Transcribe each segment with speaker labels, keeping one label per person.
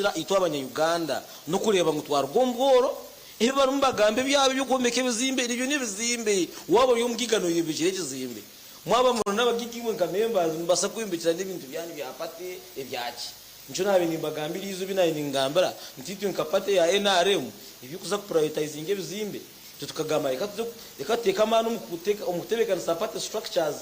Speaker 1: kutusinzira itwe abanya Uganda n'okureeba ngu twaruga omu bworo. Ebi barimu nibagamba ebyabo eby'okwombeka ebizimbe nibyo n'ebizimbe. Waaba ori omugaiga nooyombekyera ekizimbe. Mwaba muri n'abagaiga imwe nka members nimubaasa kweyombekyera n'ebintu byanyu bya party ebyaki. Nikyo naabaire nimbagambira eizooba ebi naabaire ningambira nti itwe nka party ya nrm eby'okuza ku prioritizinga ebizimbe itwe tukagamba reka tuze reka tuteeke amaani omu omu kutebeekanisa party structures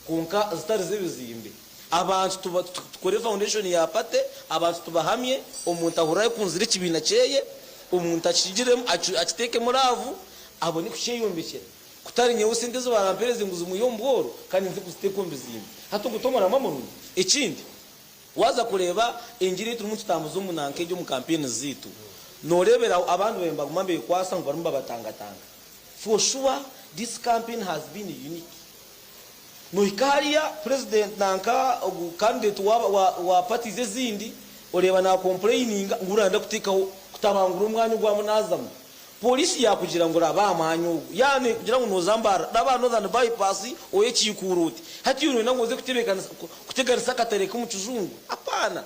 Speaker 1: kwonka zitari z'ebizimbe. Abantu tuba tukore foundation ya party abantu tubahamye omuntu ahurire ayekunzire ekibiina kyeye omuntu akigiremu akiteekemu love abone kukyeyombekyera. Kutari nyowe sente ezi barampereze ngu zimwihe omu bworo kandi nze kuziteeka omu bizimbe. Hati ogwo t'omuramwa murungi? Ekindi, waaza kureeba engiri ei turimu nitutambuza omu nanka egi omu kampeyini zaitu, nooreebera aho abandi baabaire nibaguma nibeekwasa ngu barimu nibabatangatanga. For sure this campaign has been unique. Nohika hariya president nanka ogu candidate wa wa parties ezindi oreeba na complaininga ngu nayenda kutekaho kutabangura omwanya ogu arimu nazamu. Police yakugira ngu raba aha mwanya ogu yaaba nekugira ngu noza Mbarara raba aha Northern bypass oyekiikuure oti. Hati iwe noyenda ngu oze kutebekanisa kuteganisa akatare k'omukijungu? Apaana.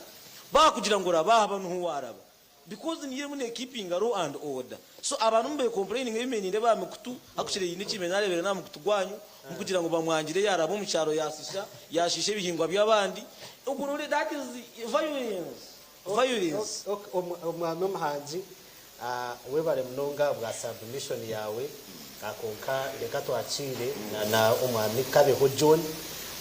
Speaker 1: Bakugira ngu raba aha niho waraba. Because niyo erimu nekeepinga law and order. So abantu mube complaininga ebimwe nindeeba aha mikutu actually haine ekimwe nareebire n'aha mukutu gwanyu mukugira ngu bamwangire yaraba omu kyaro yasisha yashiisha ebihingwa by'abandi ogwo nore that is violence violence.
Speaker 2: Ok omwami omuhangi webare munonga ahabwa submission yaawe kwonka reka twakiire na omwami Kabeho John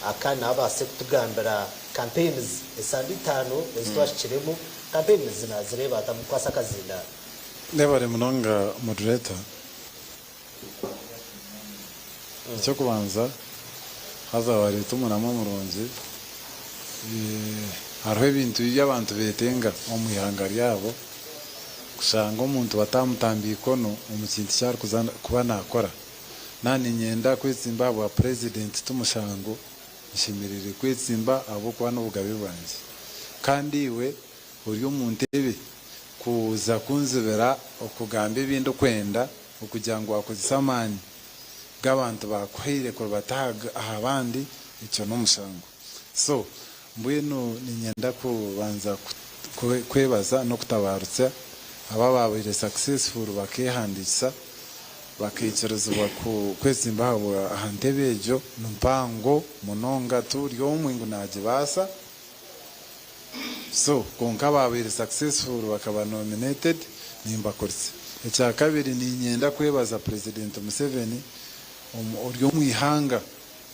Speaker 2: aka nawe abaase kutugambira campaigns esande itaano ezi twahikiremu campaigns nazireeba ata mukukwasa akazindaaro.
Speaker 3: Webare munonga moderator. Eky'okubanza haza wareeta omuramwa murungi. Hariho ebintu ebi abantu betenga omu ihanga ryabo kushanga omuntu batamutamba ikono omu kintu eki arikuza kuba nakora. Naaba niinyenda kwetsimba ahabwa purezidenti ti mushango, nshemereire kwetsimba ahabw'okuba n'obugabe bwangye. Kandi iwe ori omu ntebe kuza kunzibira okugamba ebi ndikwenda okugira ngu waakozesa amaani g'abantu baakuhaire kurubata aha bandi, ekyo n'omushango. So mbwenu niinyenda kubanza kwebaza n'okutabarutsya abo abaabaire successful bakeehandiikisa bakaikirizibwa kwetsimba aha ntebe egyo ni mpango munonga tiburi omwe ngu naagibaasa. So kwonka abaabaire successful bakaba nominated nimbakuritsa. Ekyakabiri niinyenda kwebaza President Museveni ori omu ihanga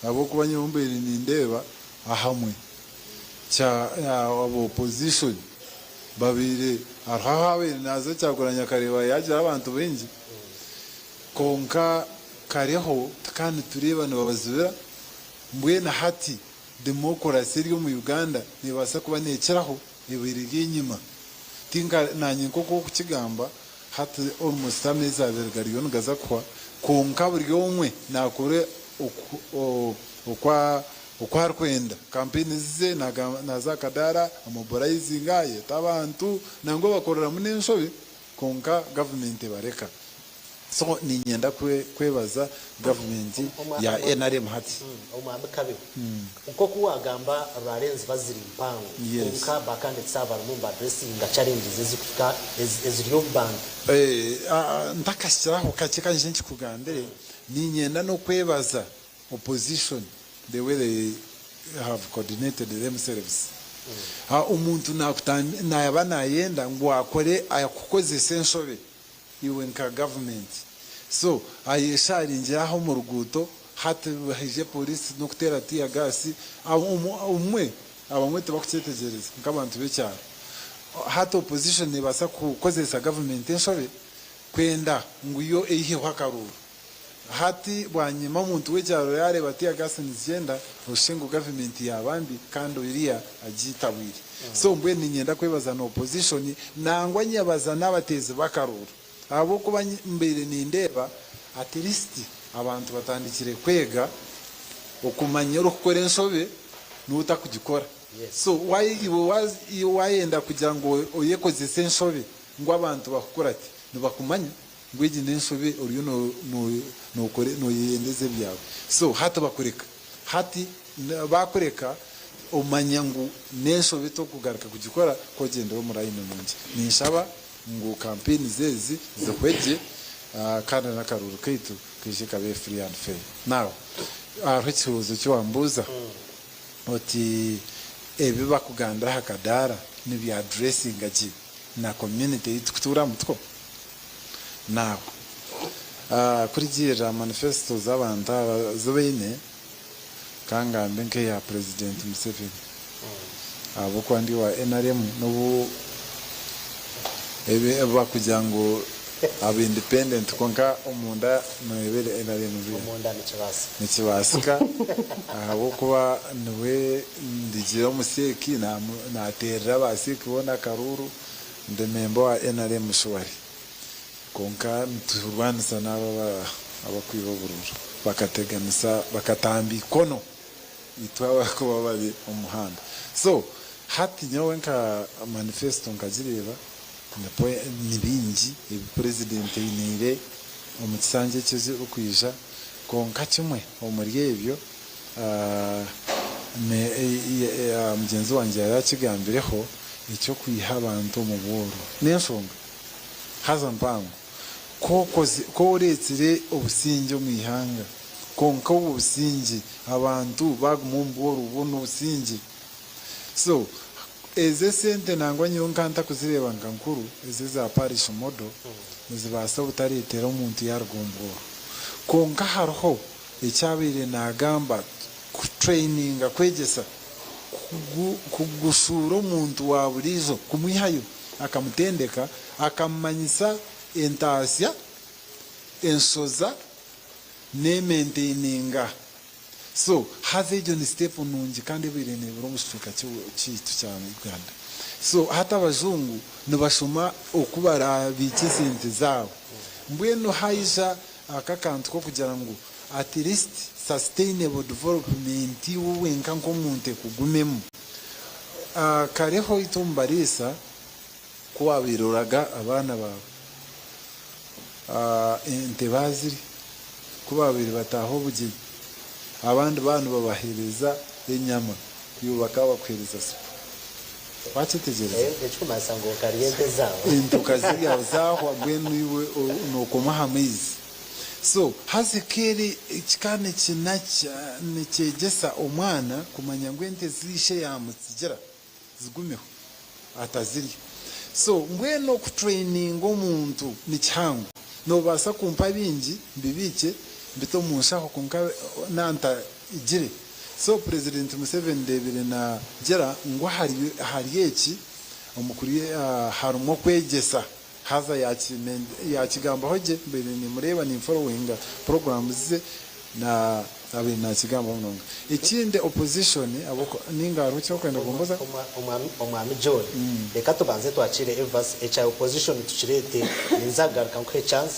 Speaker 3: ahabw'okuba nyowe mbaire nindeeba ahamwe kya aba opposition babaire hariho ahu abaire naaza Kyagulanyi akareeba yaagira abantu baingi kwonka kareho tukaba nitureeba nibabazibira mbwenu hati Demokurasi eri omu Uganda nebaasa kuba nekiraho ebaire eri enyima. Tinka nanye nkoku okukigamba hati almost ameezi abiri gariyo nigaza kuhwa kwonka buri omwe nakora oku arikwenda. Kampeyini ze naza aha kadaara amobilizinga ayeta abantu nangwa bakoreramu n'enshobe kwonka gavumenti ebareka. So niinyenda kwebaza gavumenti ya nrm hati.
Speaker 2: Omwami Kabiho, nk'oku waagamba rurara enziba ziri mpango kwonka ba candidates aba barimu niba addressinga challenges ezirikuhika eziri omu bantu.
Speaker 3: Ntakahikire aho kakye ka nyije nkikugambire, niinyenda n'okwebaza opposition the way they have coordinated themselves. Omuntu naaba naayenda ngu akore akukozese enshobe. Iwe nka gavumenti so ayesharingire aha omu ruguuto hati haije police nokuteera tear gas obumwe abamwe tibakukyetegyereza nkabantu bekyaro hati opposition nebaasa kukozesa gavumenti enshobe kwenda ngu yo eiheho akaruuru Hati bwanyima omuntu w'ekyaro yaareeba tear gas nizigyenda, oshushe ngu gavumenti yaaba mbi kandi oriya agiitabwire. So mbwenu niinyenda kwebaza na opposition nangwa nyebaza n'abateezi b'akaruuru ahabw'okuba mbaire nindeeba at least abantu batandikire kwega okumanya orikukora enshobe n'otakugikora. So iwe waayenda kugira ngu oyekozese enshobe ngu abantu bakukurate, nibakumanya. Ngu egi n'enshobe oriyo noyeyendeza ebyawe. So hati bakureka. Hati bakureka omanya ngu n'enshobi tokugaruka kugikora ku ogyendera omu layini nungi. Ninshaba ngu campaigns ezi zihwe gye kandi n'akaruuru kaitu kaije kabe free and fair. Now hariho ekibuuzo eki wambuuza oti ebi bakugambira aha kadaara nibi addressinga gye na community ei tukutuuramu tikwo? Now kurugiirira manifesto z'abantu aba ezi baine, Ka ngambe nk'eya Purezidenti Museveni ahabw'okuba ndi owa nrm n'obu bakugira ngu aba independent kwonka omunda noreeba eri nrm real.
Speaker 2: Omunda nikibaasika.
Speaker 3: Nikibaasika ahabw'okuba niwe ndigira omu CEC nateerera aba CEC boona akaruuru ndi memba wa nrm surely. Kwonka niturwanisa n'abo abakwiba oburuuru, bakateganisa, bakatamba ikono itwe abarikuba bari omu muhanda. So hati nyowe nka manifesto nkagireeba, ni bingi ebi Purezidenti ainiire omu kisanja eki ekirikwija, kwonka kimwe omuri ebyo mugyenzi wangye yaaba akigambireho, eky'okwiha abantu omu bworo. N'enshonga. Haza mpango, ku okoze, ku oreetsire obusingye omu ihanga, kwonka obwo busingye abantu baaguma omu bworo obwo n'obusingye. So, ezo esente nangwa nyowe nka ntakuzireeba nka nkuru, ezo eza parish model, nizibaasa obutareetera omuntu yaaruga omu bworo. Kwonka hariho eki abaire naagamba, kutureyininga, kwegyesa, kugushuura omuntu wa buriijo, kumwihayo. Akamutendeka, akamumanyisa entaasya, enshoza, n'ementaininga. So, haza egyo ni sitepu nungi kandi ebaire neebura omu kicweka kyaitu kya Uganda. So, hati abajungu nibashoma oku baraabiikye esente zaabo. Mbwenu haija aka akantu k'okugira ngu at least sustainable development iwe wenka nk'omuntu ekugumemu. Kareho itwe omu bariisa ku waabaire oraga abaana baawe ente baazirya, ku baabaire bataaha obugyenyi abandi baaba nibabaheereza enyama iwe bakaba bakuheereza supu. Wakyetegyereza?
Speaker 2: Ekirikumanyisa ngu okarya ente zaabo.
Speaker 3: Ente okazirya zaahwa mbwenu iwe nookoma aha maizi. So haza eka eri kikaba nikyegyesa omwana kumanya ngu ente ezi ishe yaamutsigira zigumeho atazirya. So mbwenu okutureyininga omuntu ni kihango. Noobaasa kumpa bingi mbibiikye mbite omu nshaho kwonka nantagire. So Purezidenti Museveni ndeebire naagira ngu ahari eki harimu okwegyesa. Haza yakigambaho gye, mbaire nimureeba ninforowinga programs ze na abaire nakigambaho munonga. Ekindi opposition ninga hariho eki orikwenda kumbuuza?
Speaker 2: Omwami John, reka tubanze twakiire Evas, ekya opposition tukireete, ninza kugaruka nkuhe chance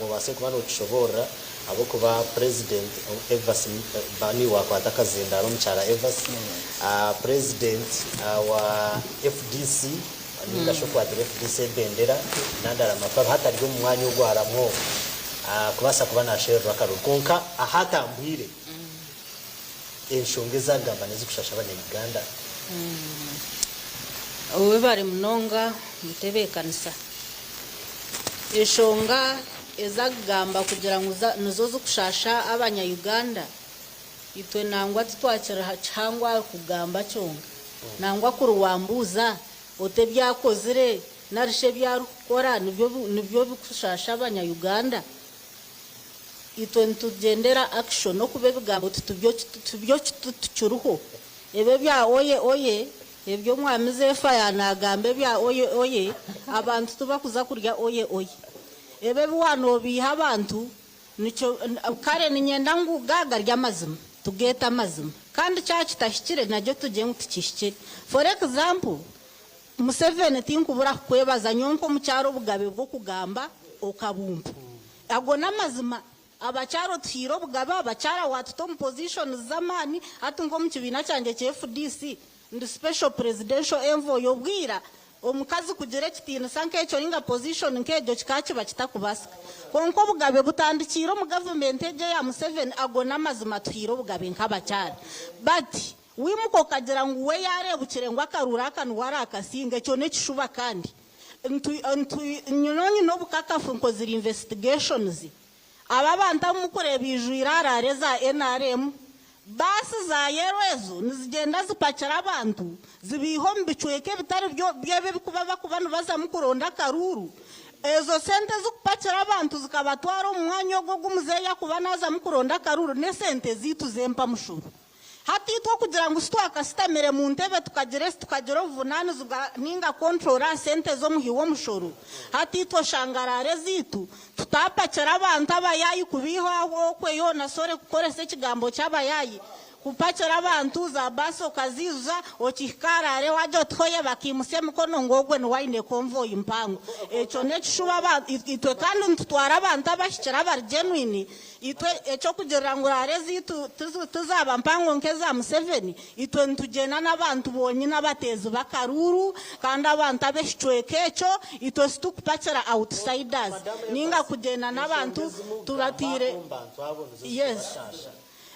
Speaker 2: obaase kuba nokishoboorora ahabw'okuba President Evas niiwe wakwata akazindaaro omukyara Evas, President wa FDC, Ninga shi okwatira FDC ebendera nadara Mafabi hati ari omu mwanya ogu aramwo kubaasa kuba nashererwa akaruru kwonka ahu atambwire enshonga ezi agamba nezikushasha abanya Uganda.
Speaker 4: Webare munonga mutebekanisa. Enshonga ezi akugamba kugira ngu nizo zikushasha abanya Uganda Itwe nangwa titwakira kihango aha kugamba kyonka. Nangwa kuri wambuuza oti ebi akozire nari shi ebi arikukora nibyo birikushaasha abanya Uganda? Itwe nitugyendera action okuba ebigambo tibyo tukiriho. Ebi ebya oye oye ebi omwami Zephaya nagamba ebya oye oye abantu tibakuza kurya oye oye. Ebi ebi wanobiiha abantu Nikyo, kare niinyenda ngu ga gari amazima, tugeete amazima. Kandi kyaba kitahikire, nagyo tugire ngu tikihikire. For example, Museveni tinkubura kukwebaza nyowe nk'omukyara obugabe bw'okugamba okabumpa. Ago n'amazima. Abakyara otuhaire obugabe, abakyara waatuta omu positions z'amaani, hati nk'omu kibiina kyangye kya FDC, Ndi special presidential envoy obwira omukazi kugira ekitiinisa nk'ekyo ninga position nk'egyo kikaba kiba kitakubaasika. Kwonka obugabe butandikiire omu government egi eya Museveni ago n'amazima tuhaire obugabe nk'abakyara but. Wimuka okagira ngu we yaareebukire ngu akaruuru aka niwe araakasinga, ekyo n'ekishuba kandi nyowe nyine obukakafu nkozire investigations. Aba abantu abu murikureeba baijwire aha raare za nrm, baasi za yellow ezo nizigyenda zipakira abantu zibaiha omu bicweka ebitari by'ebi ebirikuba barikuba nibazamu kuronda akaruuru. Ezo sente ezirikupakira abantu zikabatwara omu mwanya ogwo ogu muzeeyi arikuba naazamu kuronda akaruuru n'esente zaitu z'empamushoro. Hati itwe okugira ngu sitwakasitamire mu ntebe tukagira tukagira obuvunanizibwa ninga control aha sente z'omuhi w'omushoro, hati itwe oshanga raare zaitu tutapakira abantu abayaayi kubiiha aho okwe yoona sorry kukoresa ekigambo ky'abayaayi, kupakira abantu za baasi okaziijuza okihika aha raare wagira oti hoye bakaimutsya emikono ngu ogwe niwe aine convoy mpango. Ekyo n'ekishuba itwe kandi nitutwara abantu abahikire abari genuine. Itwe eky'okugirira ngu raare ezaitu tizaaba mpango nk'eza Museveni, itwe nitugyenda n'abantu bonyine abateezi b'akaruuru kandi abantu ab'ekicweka ekyo, itwe situkupakira outsiders ninga kugyenda n'abantu tubataire yes.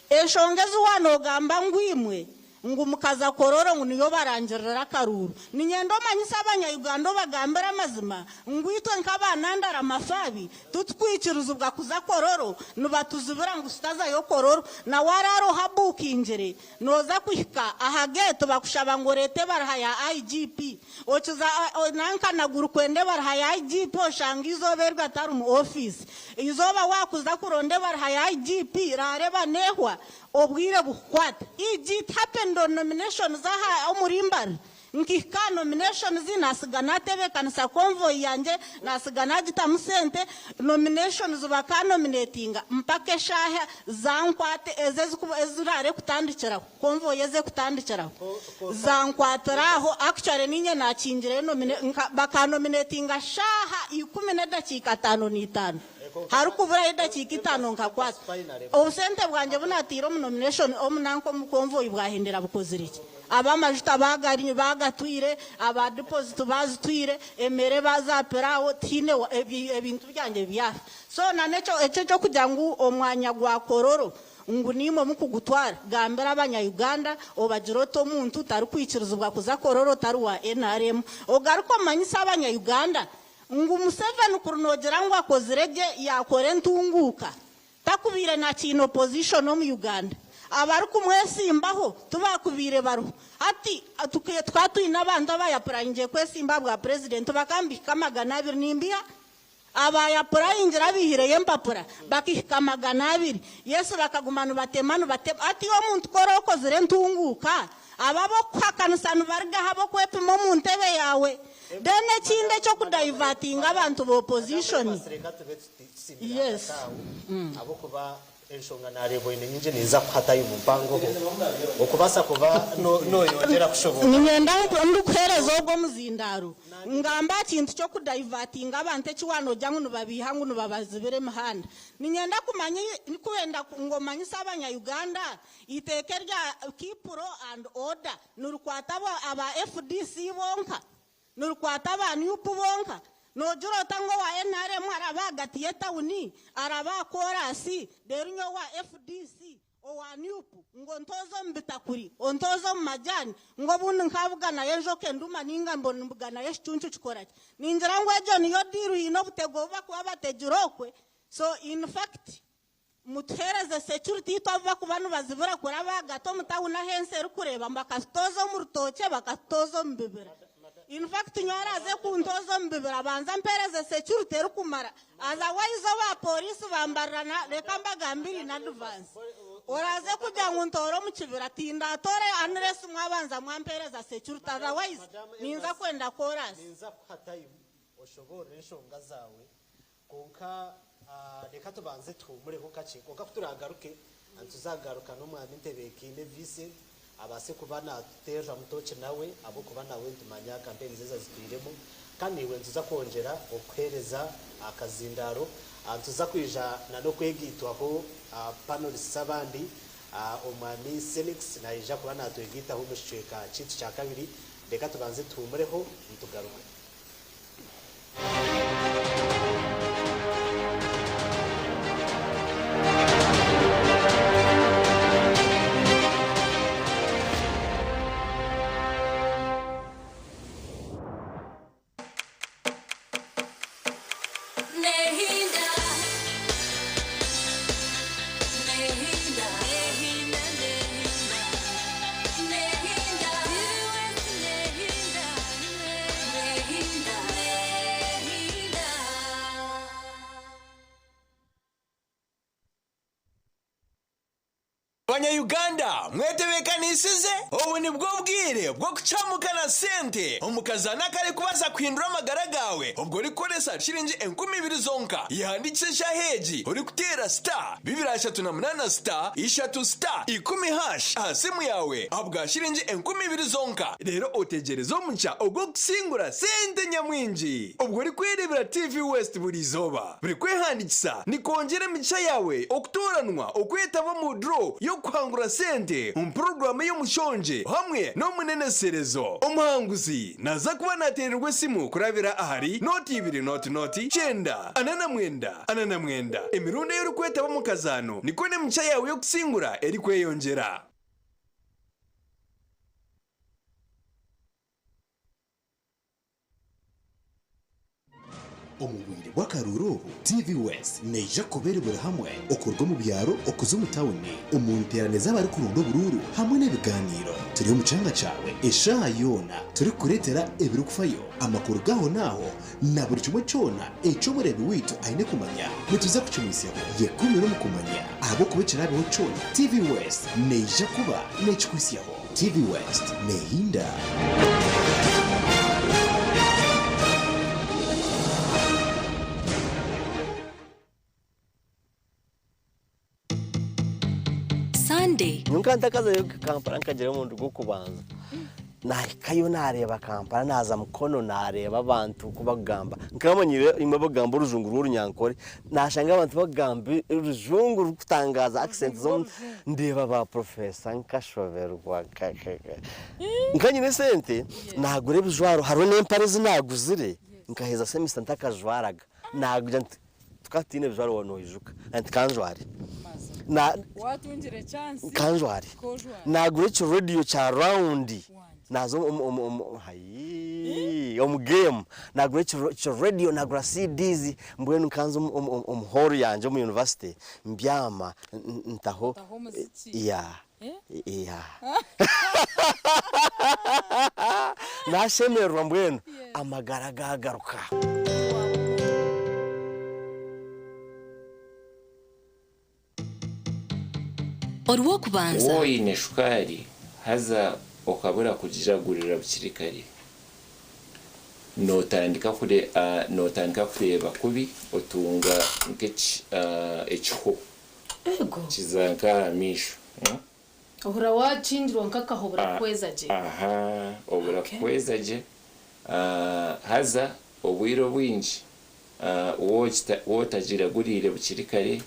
Speaker 4: Enshonga ezi waanogamba ngu imwe Ngu mukaza Kololo ngu niyo barangirira akaruuru. Niinyenda omanyise abanya-Uganda obagambire amazima ngu itwe nk'aba Nandala Mafabi titukwikirizibwa kuza Kololo, nibatuzibira ngu tutazayo Kololo. Na waraara ohabukingire nooza kuhika aha geeti bakushaba ngu oreete ebaruha ya IGP. Okiza nanka Naguru kwenda ebaruha ya IGP oshanga eizooba eryo atari mu ofiisi. Eizooba waakuza kuronda ebaruha ya IGP raara eba neehwa. Obwire bukukwata. Eg it happened on nominations aha omuri Mbare. Nkihika aha nominations nasiga natebekanisa convoy yangye nasiga nagitamu sente, nominations bakanominatinga mpaka eshaaha zankwata ezo eziraare kutandikiraho, convoy ezekutandikiraho zankwatira aho actually ninye nakingireyo bakanominatinga shaaha ikumi nedakiika 55. Harikuburayo edakiika itaano nkakwatwa. Obusente bwangye bu naataire omu nomination omu nanka omu convoy bwahendera bukozire ki? Ab'amajuta baagatwire, aba deposit baazitwire, emere bazaapire aho, tihaine ebintu byangye byafa. So na n'ekyo eky'okugira ngu omwanya gwa Kololo ngu niimwe mukugutwara, gambira abanya Uganda obagire oti omuntu tarikwikirizibwa kuza Kololo otari wa nrm. Ogaruke omanyise abanya Uganda Ngu Museveni kuri nogira ngu akozire gye yakora entunguuka, takubaire nakiine opposition omu Uganda. Abarikumwesimbaho tibakubaire bariho. Hati tukaba twine abantu abayapurayingire kwesimba ahabwa president bakambihika 200 nimbiha? Abayapurayingire abaihireyo empapura bakahika 200. Yes bakaguma nibatema nibatema. Hati iwe omuntu ku ori okozire entunguuka, abo abokukuhakanisa nibarugaho abokwepima omu ntebe yaawe. Then ekindi eky'okudivertinga abantu ba opposition.
Speaker 2: Madam Reka tube tusiimire
Speaker 4: Yes.
Speaker 2: akataaho ahabw'okuba enshonga naareeba oine nyingi ninza kuha time mpangoho okubaasa kuba noyongyera kushoboorora.
Speaker 4: Niinyenda ndikuheereza ogwo omuzindaaro ngambe aha kintu ky'okudivertinga abantu eki waanogira ngu nibabiiha ngu nibabazibira emihanda. Niinyenda kumanya ndikwenda ngu omanyise abanya Uganda eiteeka erya keep law and order Nirikwata aba FDC bonka? Nirikwata aba nup bonka? Nogira ota ngu owa nrm araba ahagati y'etawuni, araba aha koorasi, reero nyowe owa FDC, owa nup ngu ontooze omu bitakuri, ontooze omu majani, ngu obundi nkaabuganayo enjoka enduma nainga mbuganayo ekicuncu kikora ki? Ningira ngu egyo niyo diiru haine obutego obu barikuba bategire okwe. So in fact Mutuheereze security itwe abu bakuba nibazibira kuraba ahagati omu tawuni ahu ensi erikureeba ngu bakatutooza omu rutookye bakatutooza omu bibira. In fact nyowe araaze kuntooza omu bibira abanze ampeereze security erikumara otherwise aba pooriisi bambarira na reka mbagambire in advance oraaze kugira ngu ntoore omu kibira tindaatoore unless mwabanza mwampeereza security otherwise ninza kwenda koorasi.
Speaker 2: Ninza kukuha time oshoboorore enshonga zaawe Kwonka reka tubanze tuhuumureho kakye. Kwonka ku turaagaruke, nituza kugaruka n'Omwami Ntebeekiine Vincent abaase kuba naatuteereramu tooki nawe ahabw'okuba nawe nitumanya kampeyini ze ezi azitwiremu. Kandi naiwe nituza kwongyera okukuheereza akazindaaro. Nituza kwija n'okwegaitwaho panelists abandi. Omwami Senix naija kuba naatwegaitaho omu kicweka kyaitu kya kabiri. Reka tubanze tuhuumureho, nitugaruka.
Speaker 5: Banya-Uganda mwetebeekanisize? Obu nibwo bwire bw'okucamuka na sente omu kazaano akarikubaasa kuhindura amagara gaawe obwo orikukoresa shiringi 2000 zonka. Yehandiikise eshaaha egi orikuteera star 238 star ishatu star ikumi hash aha simu yaawe ahabwa shiringi 2000 zonka reero otegyereze omugisha ogw'okusingura sente nyamwingi obwo orikwereebera TV West buri izooba. Buri kwehandiikisa nikwongyera emigisha yaawe okutooranwa okwetaba omu draw y'okuhangura sente omu puroguraamu ey'omushongye hamwe n'omuneneserezo. Omuhanguzi naaza kuba naateererwa esimu kurabira ahari nooti ibiri nooti nooti kyenda ana na mwenda ana na mwenda. Emirundi ei orikwetaba omu kazaano nikwo n'emigisha yaawe y'okusingura erikweyongyera.
Speaker 6: Omu bwire bw'akaruuru obu, TV West neija kuba eri buri hamwe okuruga omu byaro okuza omu tawuni, omu nteerane z'abarikuronda oburuuru hamwe n'ebigaaniiro. Turi omu kyanga kyawe eshaaha yoona turikukureetera ebirikufayo, amakuru g'ahonaaho na buri kimwe kyona eki omureebi waitu aine kumanya nituza kukimwitsyaho. Yekumire omu kumanya ahabw'okuba ekiraabeho kyona, TV West neija kuba neekikuhitsyaho. TV West nehinda.
Speaker 7: Sunday.
Speaker 8: Nyowe nkaba ntakazayo Kampala nkagyera omurundi gw'okubanza. Nahikayo nareeba Kampala naaza Mukono nareeba abantu oku bakugamba. Nkaba manyire imwe abakugamba orujungu rw'orunyankore, nashanga abantu bakugamba orujungu rurikutangaaza accent z'omu Ndeeba ba professor nkashoberwa nka nyine esente nagura ebijwaro hariho n'empare ezi naguzire nkaheza semester ntakajwaraga nagira nti tukaba tutaine bijwaro waaba noijuka nti kanjware kanjware nagura eki radio kya round Naaza omu game nagura eki radio nagura CDs mbwenu nkanza omu hall yangye omu university mbyama ntaho nashemererwa mbwenu amagara gagaruka.
Speaker 7: Orw'okubanza.
Speaker 9: Waaba oine shukaari haza okabura kugiragurira bukiri kare, nootandika nootandika kureeba kubi otunga nk'ekiho kiza nk'aha maisho.
Speaker 10: Ohurira waakingirwa nk'akaho obura kuhweza gye.
Speaker 9: Aha, obura kuhweza gye. Haza obwire obwingi Waaba otagiraguriire bukiri kare,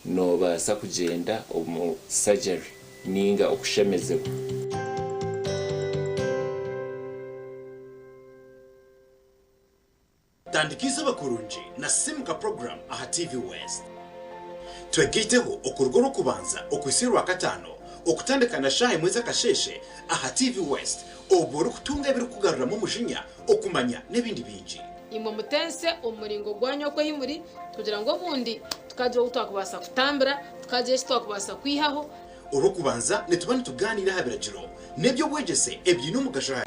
Speaker 9: noobaasa kugyenda omu surgery ninga okushemezibwa.
Speaker 6: Tandika eizooba kurungi na Simuka Program aha TV West. Twegaiteho okuruga Orwokubanza okuhitsya Orwakataano okutandika na shaaha emwe z'akasheeshe aha TV West obwo orikutunga ebirikukugaruramu omujinya, okumanya n'ebindi bingi.
Speaker 10: Imwe mutense omu muringo gwanyu oku ahi muri, kugira ngu obundi tukagira ou twakubaasa kutambira, tukagira eki twakubaasa kwihaho.
Speaker 6: Orw'okubanza nituba nitugaaniira aha biragiro n'eby'obwegyese ebiine omugasho aha.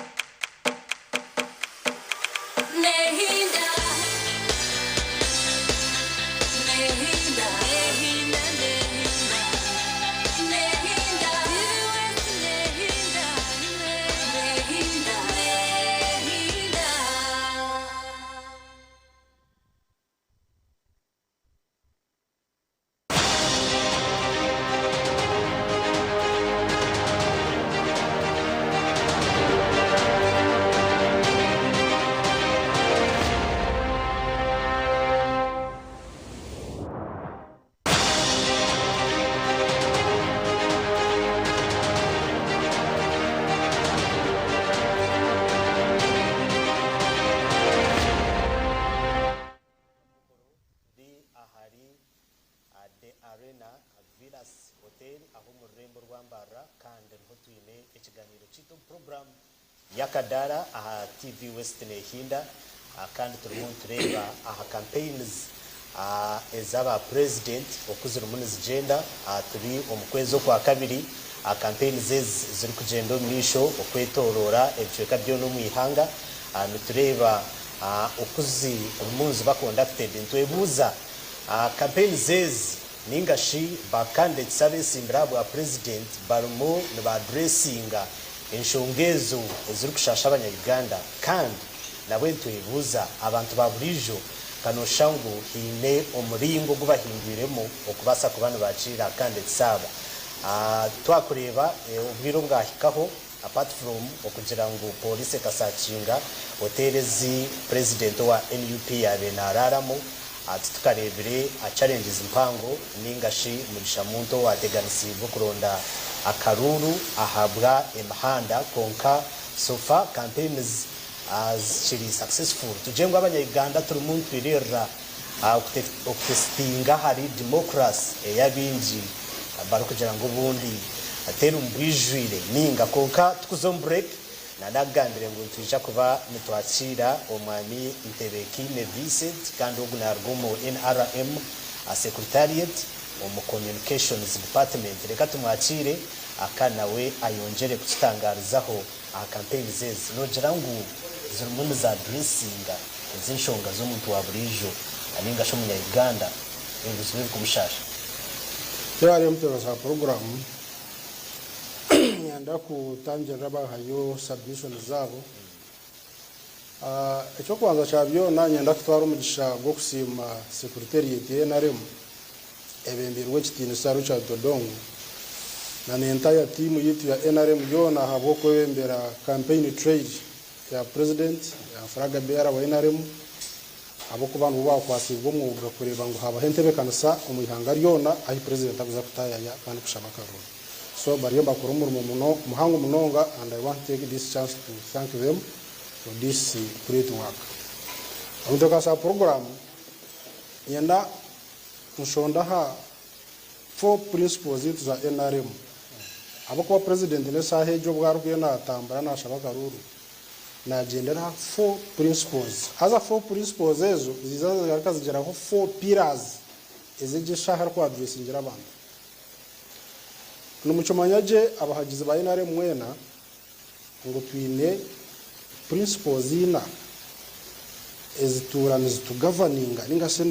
Speaker 2: Ndi ahari The Arena Villas Hotel aho omu rurembo rwa Mbarara kandi niho twine ekiganiiro kyaitu omu puroguraamu y'akadaara aha TV West Nehinda kandi turimu nitureeba aha campaigns ez'aba Purezidenti oku zirimu nizigyenda. Turi omu kwezi okwakabiri, campaigns ezi zirikugyenda omu maisho okwetoroora ebicweka byona omu ihanga. Nitureeba oku zirimu niziba conducted nitwebuuza campaigns ezi ninga shi ba candidates abesimbire aha bwa president barimu niba addressinga enshonga ezo ezirikushasha abanya Uganda kandi nabwe nitwebuuza abantu ba buriijo ka noshusha ngu haine omuringo ogu bahindwiremu okubaasa kuba nibakiira candidates aba. Twakureeba obwire obwahikaho Apart from okugira ngu pooriisi ekasakinga hoteeri ezi Purezidenti owa nup yaabaire naaraaramu, titukareebire challenges mpango ninga shi Mugisha Muntu owaateganisiibwe okuronda akaruuru ahabwa emihanda kwonka so far campaigns zikiri successful. Tugire ngu abanya Uganda turimu nitwiririra okutesitinga ahari democracy ei abaingi barikugira ngu obundi terimu bwijwire ninga kwonka tukuza omu break nanakugambire ngu nitwija kuba nitwakiira omwami Ntebekiine Vincent kandi ogu naruga omu NRM secretariat omu communications department reka tumwakiire aka nawe ayongyere kututangarizaho aha campaigns ezi nogira ngu zirimu niza addressinga ezi enshonga z'omuntu wa buriijo ninga shi omunya Uganda ebizibu ebirikumushasha.
Speaker 11: Yebare muteebasi wa puroguraamu, Niinyenda kutangirira abaahayo submissions zaabo. Eky'okubanza kya byona niinyenda kutwara omugisha gw'okusiima secretariat ya nrm ebembeirwe ekitiinisa Richard Odongo na n'entire team yaitu ya nrm yoona ahabw'okwebembera campaign trail ya President ya flag bearer wa nrm ahabw'okuba nibo baakwasiibwe omwoga kureeba ngu haabaho entebeekanisa omu ihanga ryona ahi Purezidenti arikuza kutaayaya kandi kushaba akaruuru. So bariyo nibakora omurimo muno muhango munonga and I want to take this chance to thank them for this great work. Omu ntebeekanisa ya puroguraamu, niinyenda nshonde aha four principles zaitu za nrm ahabw'okuba Purezidenti n'eshaaha egi obu arikuyo naatambura naashaba akaruuru, Naagyendera aha four principles. Haza four principles ezo ziiza zigaruka zigiraho four pillars ezi egyo eshaaha ariku addressingira abantu. Nimukimanya gye abahagizi ba nrm mwena ngu twine principles ina ezituura nizitugoverninga ninga shi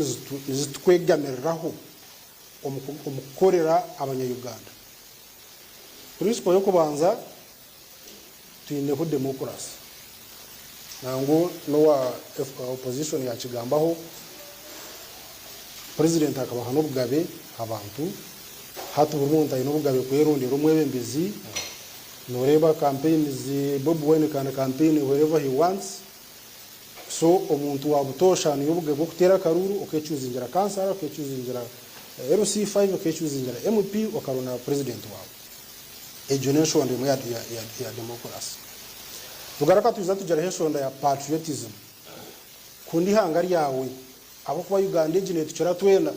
Speaker 11: nizitukwegamiriraho omu kukorera abanya Uganda. Principle y'okubanza Twineho democracy. Nangwa n'owa opposition yakigambaho, president akabaha n'obugabe abantu, hati buri muntu aine obugabe kwerondera omwebembezi, noreeba campaigns Bobi Wine can campaign wherever he wants, so omuntu wa butoosha aine obugabe bw'okuteera akaruuru okechuzingira kansara, okechuzingira LC five, okechuzingira MP, okaronda president waawe. Egyo n'enshonda emwe ya demokurasi. Tugaruka twiza tugiraho enshonda ya patriotism. Kunda ihanga ryawe ahabw'okuba Uganda egi netukira twena.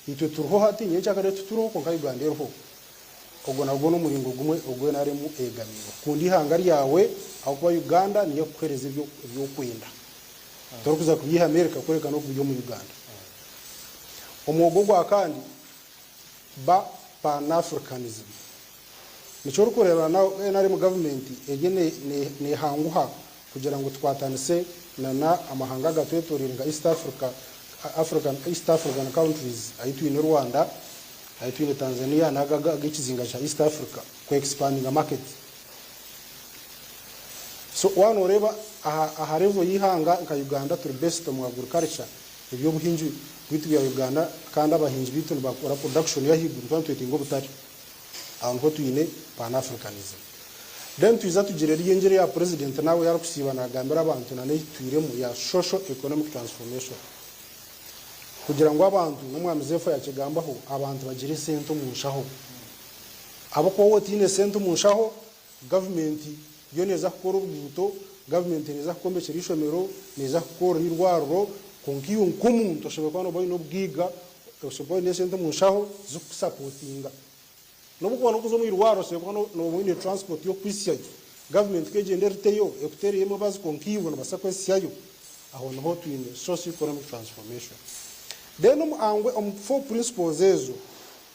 Speaker 11: Itwe turiho hati, nyenkyakare tituriho kwonka Uganda eriho. Ogwo nagwo n'omuringo gumwe ogu nrm eyegamiireho. Kunda ihanga ryawe ahabw'okuba Uganda niyo ekukuheereza ebi orikwenda. Torikuza kubyiha America kureka n'okubyiha omu Uganda. Omwogo ogwa kandi. Ba Pan-Africanism. Nikyo orikureeba na nrm gavumenti eriyo nehanguha kugira ngu tukwatanise na na amahanga agatwetoreire nka East Africa, African, East African countries ahi twine Rwanda, ahi twine Tanzania nago ag'ekizinga kya East Africa ku expandinga market. So waaba noreeba aha aha level y'eihanga nka Uganda turi best omu agriculture. Eby'obuhingi bwaitu bya Uganda kandi abahingi baitu nibakora production y'ahaiguru twaba nitwetenga obutare. Aho niho twine Pan Africanism. Then twiza tugira eriyo engyero ya president nawe yarikusiiba nagambira abantu na n'eyitutwiremu ya social economic transformation. Kugira ngu abantu, n'omwami Zeefa yakigambaho, abantu bagire esente omu nshaho. Ahabw'okuba waaba otaine sente omu nshaho, Gavumenti yo neeza kukora oruguuto, gavumenti neeza kukwombekyera eishomero, neeza kukukorera eirwariro, kwonka iwe nk'omuntu oshemereire kuba nooba oine obugaiga, oshemereire kuba oine esente omu nshaho zikukusapotinga. N'obu okuba n'okuza omu irwariro oshemereire kuba nooba oine transport y'okukuhitsyayo. Gavumenti ku egyenda eriteyo, ekuteereyo emibazi kwonka iwe noobaasa kwehitsyayo. Aho niho twine socio economic transformation. Then omu angwe omu four principles ezo,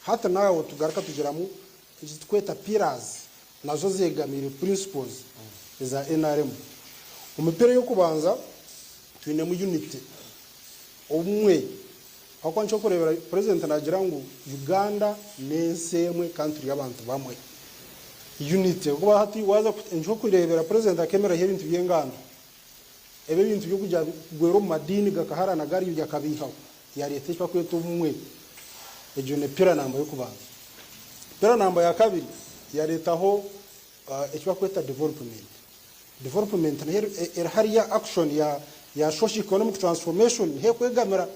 Speaker 11: hati naawe tugaruka tugiramu Ezi tukweta pillars nazo zegamiire principles eza nrm. Omu pillar ey'okubanza twinemu unity, obumwe. Ahabw'okuba nikyokureebera President naagira ngu Uganda n'ensi emwe kandi turi abantu bamwe. Unity ahabw'okuba hati waaza nikyokureebera President akeemeraho ebintu by'enganda. Ebi ebintu by'okugira kugwera omu madiini gakaharana gari akabiihaho yareeta eki barikweta obumwe. Egyo ni pillar namba y'okubanza. Pillar namba ya kabiri yareetaho eki barikweta development. Development nayo eri hariya action ya socio economic transformation niho erikwegamira.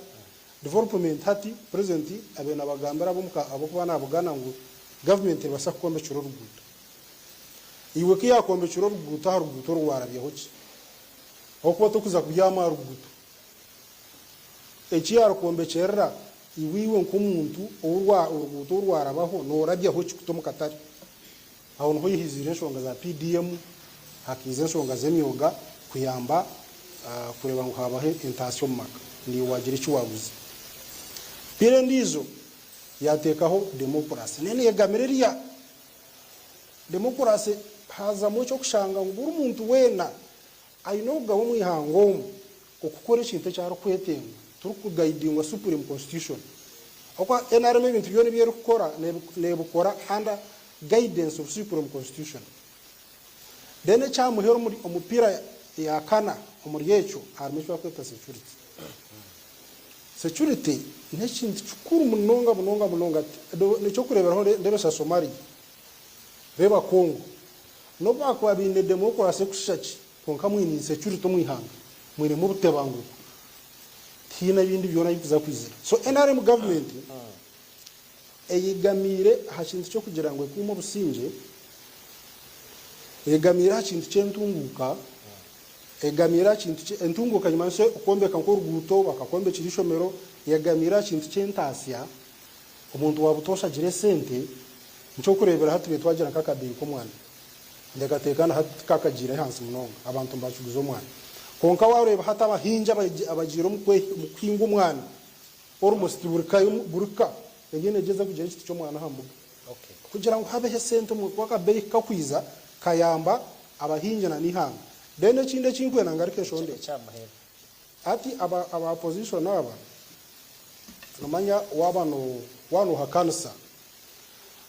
Speaker 11: Development hati President abaire nabagambira ab'okuba nabugana ngu government nebaasa kukwombekyera oruguuto. Iwe ku yakwombekyera oruguuto aha ruguuto oru warabyaho ki? Ahabw'okuba tokuza kubyama aha ruguuto. Eki yarukwombekyerera iwe iwe nk'omuntu ou oruguuto oru rwarabaho norabyaho ki kuta omu katare? Aho niho hiziire enshonga za PDM, hakiiza enshonga z'emyoga kuyamba kureeba ngu habaho entaasya omu maka naiwe wagira eki waguza. Pillar endiijo yateekaho democracy nayo neyegamira eriya democracy hazamu eky'okushanga ngu buri muntu weena aine obugabe omu ihanga omu okukora ekintu eki arikwetenga turikugayidingwa supreme constitution. Ahabw'okuba nrm ebintu byona ebi erikukora nebikora under guidance of supreme constitution. Then ekya muheru omu pillar ya kana omuri ekyo harimu eki barikweta security. Security n'ekintu kikuru munonga munonga munonga. N'ekyokureeberaho ndeebesa Somalia, reeba Congo, n'obu baakuba baine democracy kushusha ki, kwonka mwine insecurity omu ihanga, mwinemu obutebanguko, tihaine ebindi byona ahu bikuza kwizira. So nrm government eyegamiire aha kintu ky'okugira ngu ekuume obusingye, eyegamiire aha kintu ky'entunguuka, eyegamiire aha kintu kye, entunguuka nikimanyisa okwombeka nk'oruguuto, bakakwombekyera eishomero, eyegamiire aha kintu ky'entaasya, omuntu wa butoosha agira esente, nikyokureeberaho hati tubaire twagira nk'akadeeyi k'omwana, nteekateeka na hati tikakagiire ahansi munonga, abantu nibakiguza omwana. Kwonka waareeba hati abahingi abagiire omu kuhinga omwana, Almost buri ka buri ka eriyo negyeza kugira ekiti ky'omwana aha mbuga kugira ngu habeho esente omu kuba akabeeyi kukakwiza kayamba abahingi na n'eihanga. Then ekindi ekinkwenda ngaruke nshonde hati aba aba opposition aba nomanya waaba no waaba nohakanisa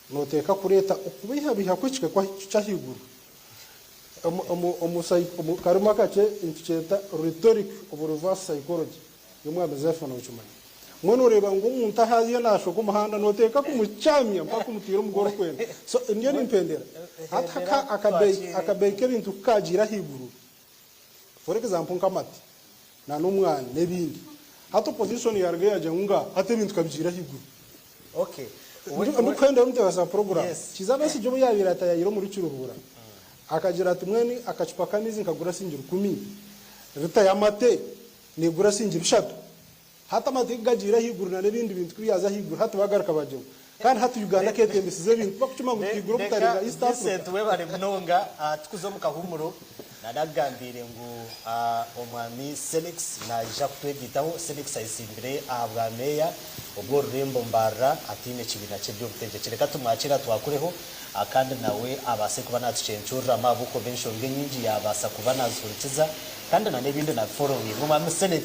Speaker 11: noteeka kureeta okubeihabeiha kw'ekika ky'ahaiguru omu omu omu karimi akakye nitukyeta rhetoric of reverse psychology. Y'omwami Zepho nokimanya. Mbwenu oreeba ngu omuntu ahu ariyo nashoka omuhanda noteeka kumukyamya mpaka omutiire omugu orikwenda. So ndiyo nimpendera. Hati haka akabeeyi akabeeyi k'ebintu ku kagiire ahaiguru for example nk'amate na n'omwani n'ebindi. Hati opposition yaruga yagira ngu nga hati ebintu kabigiire ahaiguru.
Speaker 2: Okay.
Speaker 11: Ndikuhendera omutebeekanisa wa puroguraamu, Kiiza Besigye obu yaabaire ataayaayire omuri Kiruhura, akagira ati, Mbwenu akacupa k'amaizi nkagura siringi rukumi, rita y'amate Neegura siringi bishatu. Hati amate ku gagiire ahaiguru na n'ebindi bintu ku byaza ahaiguru hati bagaruka bagira ngu kandi hati Uganda keetembesize ebintu tibakukima ngu twigure obutare
Speaker 2: Reka
Speaker 11: bwa East Africa.
Speaker 2: Vincent webare munonga. Tukuze omu kahuumuro nanakugambiire ngu Omwami Selix naija kutwegaitaho. Selix ayesimbire aha bwa meeya obw'orurembo Mbarara ataine kibiina ky'eby'obutegyeki. Reka tumwakiire atwakureho kandi nawe abaase kuba naatucencuriramu ahabw'okuba enshonga enyingi yaabaasa kuba naazihurikiza. Kandi na n'ebindi na following. Omwami Senex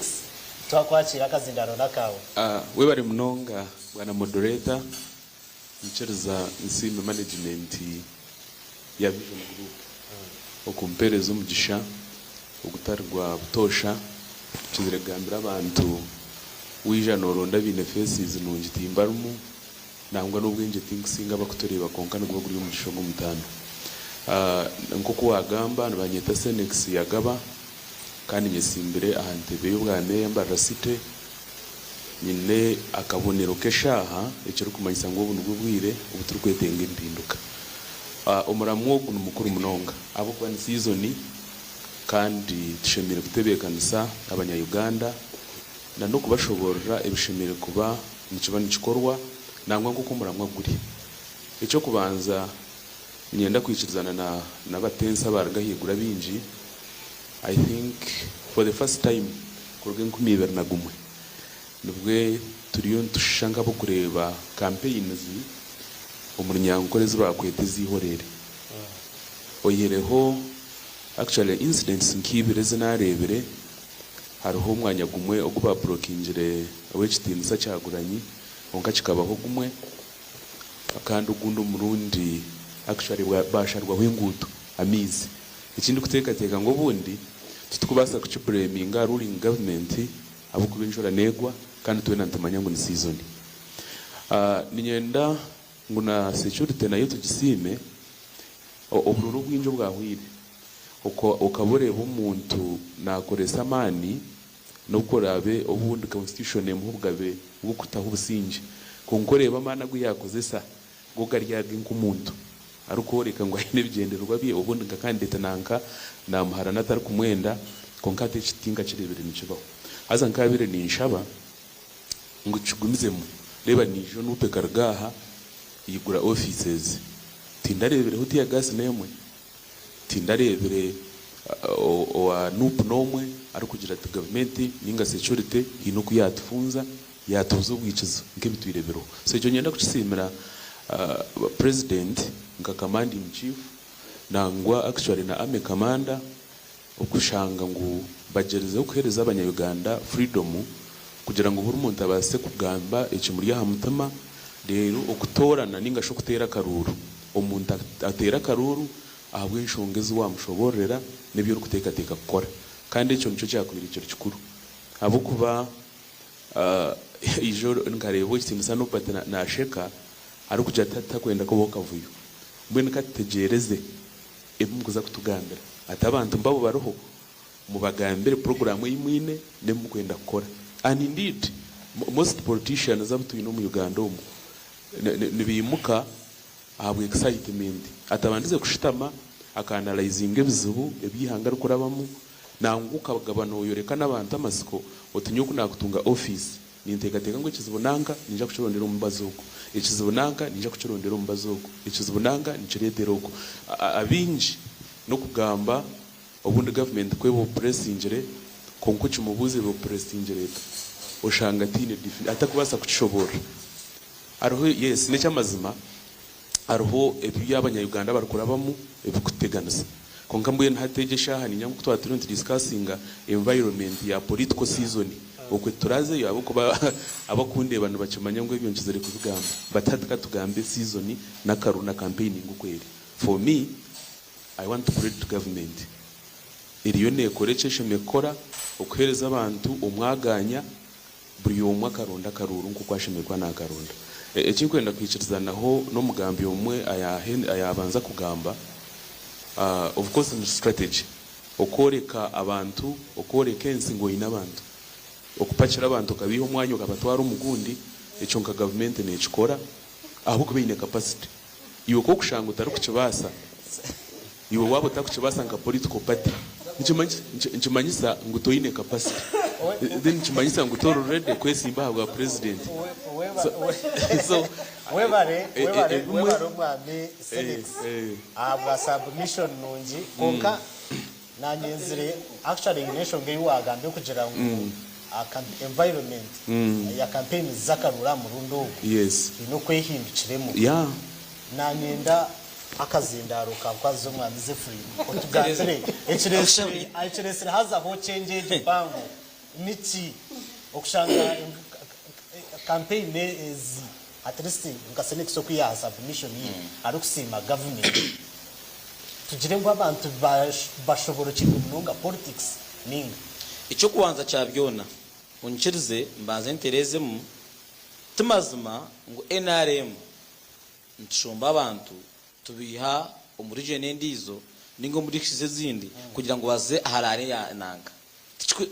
Speaker 2: twakwakiira akazindaaro n'akaawe.
Speaker 9: Webare munonga bwana moderator, nyikiriza nsiime management ya Vision Group okumpereza omugisha ogutari gwa butoosha. Nkizire kugambira abantu waija noronda abaine faces nungi timbarimu nangwa n'obwengye tinkusinga abakutureeba kwonka niguba guri omugisha ogw'omutaano. Nk'oku waagamba nibanyeta Senex Yagaba kandi nyesimbire aha ntebe y'obwa meeya Mbarara City. Nyine akabonero k'eshaaha ekirikumanyisa ngu obu nibwo bwire obu turikwetenga empinduka. Omuramwa ogu ni mukuru munonga ahabw'okuba ni siizoni kandi tushemereire kutebeekanisa abanya Uganda na n'okubashoboorora ebishemereire kuba nikiba nikikorwa nangwa nk'oku omuramwa guri. Eky'okubanza niinyenda kwikirizana na n'abatensi abaaruga ahaiguru abaingi, I think for the first time kuruga 2001 nibwe turiyo nitushusha nk'abarikureeba campaigns omu Runyankore ezi baakweta ez'eihoreere. Oihireho. Actually incidents nk'ibiri ezi naareebire, hariho omwanya gumwe ogu baaburokingire Ow'ekitiinisa Kyagulanyi kwonka kikabaho gumwe kandi ogundi omurundi actually baasharwaho enguuto, amaizi. Eki ndikuteekateeka ngu obundi titukubaasa kukibureeminga aha ruling government ahabw'okuba enjura neegwa kandi twena nitumanya ngu ni season. Niinyenda ngu na security nayo tugisiime, obururu obwingi obwahweire okaba oreeba omuntu naakoresa amaani n'obu oraabe obundi constitution emuha obugabe bw'okutaho obusingye kwonka oreeba amaani agu yaakozesa go gari age nk'omuntu arikworeka ngu aine ebigyendererwa bye obundi nka candidate nanka naamuharana atarikumwenda kwonka hati eki tinkakireebire nikibaho. Haza nkaabaire ninshaba ngu kigumizemu. Reeba niijo Nup ekaruga aha yaigura offices. Tindareebireho tear gas n'emwe. Tindareebire owa Nup n'omwe arikugira ati gavumenti ninga security haine oku yaatufunza, yaatubuza obwikizo nk'ebitwire biriho. So ekyo niinyenda kukisiimira President nka command in chief nangwa actually na army commander Okushanga ngu bagyerizeho kuheereza abanya-Uganda freedom kugira ngu buri muntu abaase kugamba ekimuri aha mutima reero okutoorana ninga shi okuteera akaruuru, omuntu ateere akaruuru ahabw'enshonga ezi waamushoboororera n'ebi orikuteekateeka kukora. Kandi ekyo nikyo kyakubaire kiri kikuru ahabw'okuba ijo nkareeba Ow'ekitiinisa Norbert naasheka arikugira ati hati takwenda kubaho kavuyo. Mbwenu ka tutegyereze ebi murikuza kutugambira. Ati abantu mbabo bariho, mubagambire puroguraamu ei mwine n'ebi murikwenda kukora. And indeed, most politicians abu twine omu Uganda omu, nibaimuka ahabwa excitement. Atabandize kushutama aka analyzinga ebizibu ebi eihanga rikurabamu, nangwa okagaba noyoreka n'abantu amatsiko oti nyowe ku naakutunga ofiisi, Ninteekateeka ngu ekizibu nanka niinja kukirondera omu mubazi ogu, ekizibu nanka niinja kukirondera omu mubazi ogu, ekizibu nanka nikireetera ogu. Abaingi n'okugamba obundi gavumenti ku eba opuresingire kwonka okimubuuza eba opuresingire eta? Oshanga ataine atakubaasa kukishoboorora. Hariho yes n'eky'amazima Hariho ebi abanya-Uganda barikurabamu ebirikututeganisa. Kwonka mbwenu hati egi eshaaha niinyanga oku twaba turiyo nitudiscussinga environment ya political season okwe turazeyo ahabw'okuba abakundeeba nibakimanya ngu ebyo nkizire kubigamba. But hati katugambe season n'akaru na campaigning oku eri. For me, I want to credit government. Eriyo neekora eki eshemereire kukora okuheereza abantu omwagaanya. Buri omwe akaronda akaruuru nk'oku ashemereire kuba naakaronda. Eki ndikwenda kwikirizanaho n'omugambi omwe ayaabanza kugamba, of course ni strategy. Okworeka abantu, okworeka ensi ngu oine abantu. Okupakira abantu okabaiha omwanya okabatwara omu gundi, ekyo nka gavumenti neekikora ahabw'okuba eine capacity. Iwe ku orikushanga otarikukibaasa, iwe waaba otarikukibaasa nka political party, nikimanyisa ngu toine capacity. Then nikimanyisa ngu tori ready kwesimba aha bwa president. So,
Speaker 2: Webare, webare,
Speaker 9: ebimwe.
Speaker 2: webare omwami Felix ahabwa submission nungi kwonka nanye nzire actually eine enshonga ei wagambire kugira ngu environment ya campaigns z'akaruuru aha murundi ogu
Speaker 9: Yes.
Speaker 2: haine okwehindukiremu.
Speaker 9: Yeah.
Speaker 2: Nanyenda akazindaaro kankwazize omwami Zephyrin otugambire ekiresire ekiresire hazaho change egi mpango niki okushanga campaign ezi at least nka Senex oku yaha submission ye arikusiima government tugire ngu abantu bashoborokirwe munonga politics ninga.
Speaker 1: Eky'okubanza kya byona, onyikirize mbanze ntereezemu, ti mazima ngu nrm nitushomba abantu tubaiha omu region endiijo ninga omu districts ezindi kugira ngu baze aha rally ya nanka.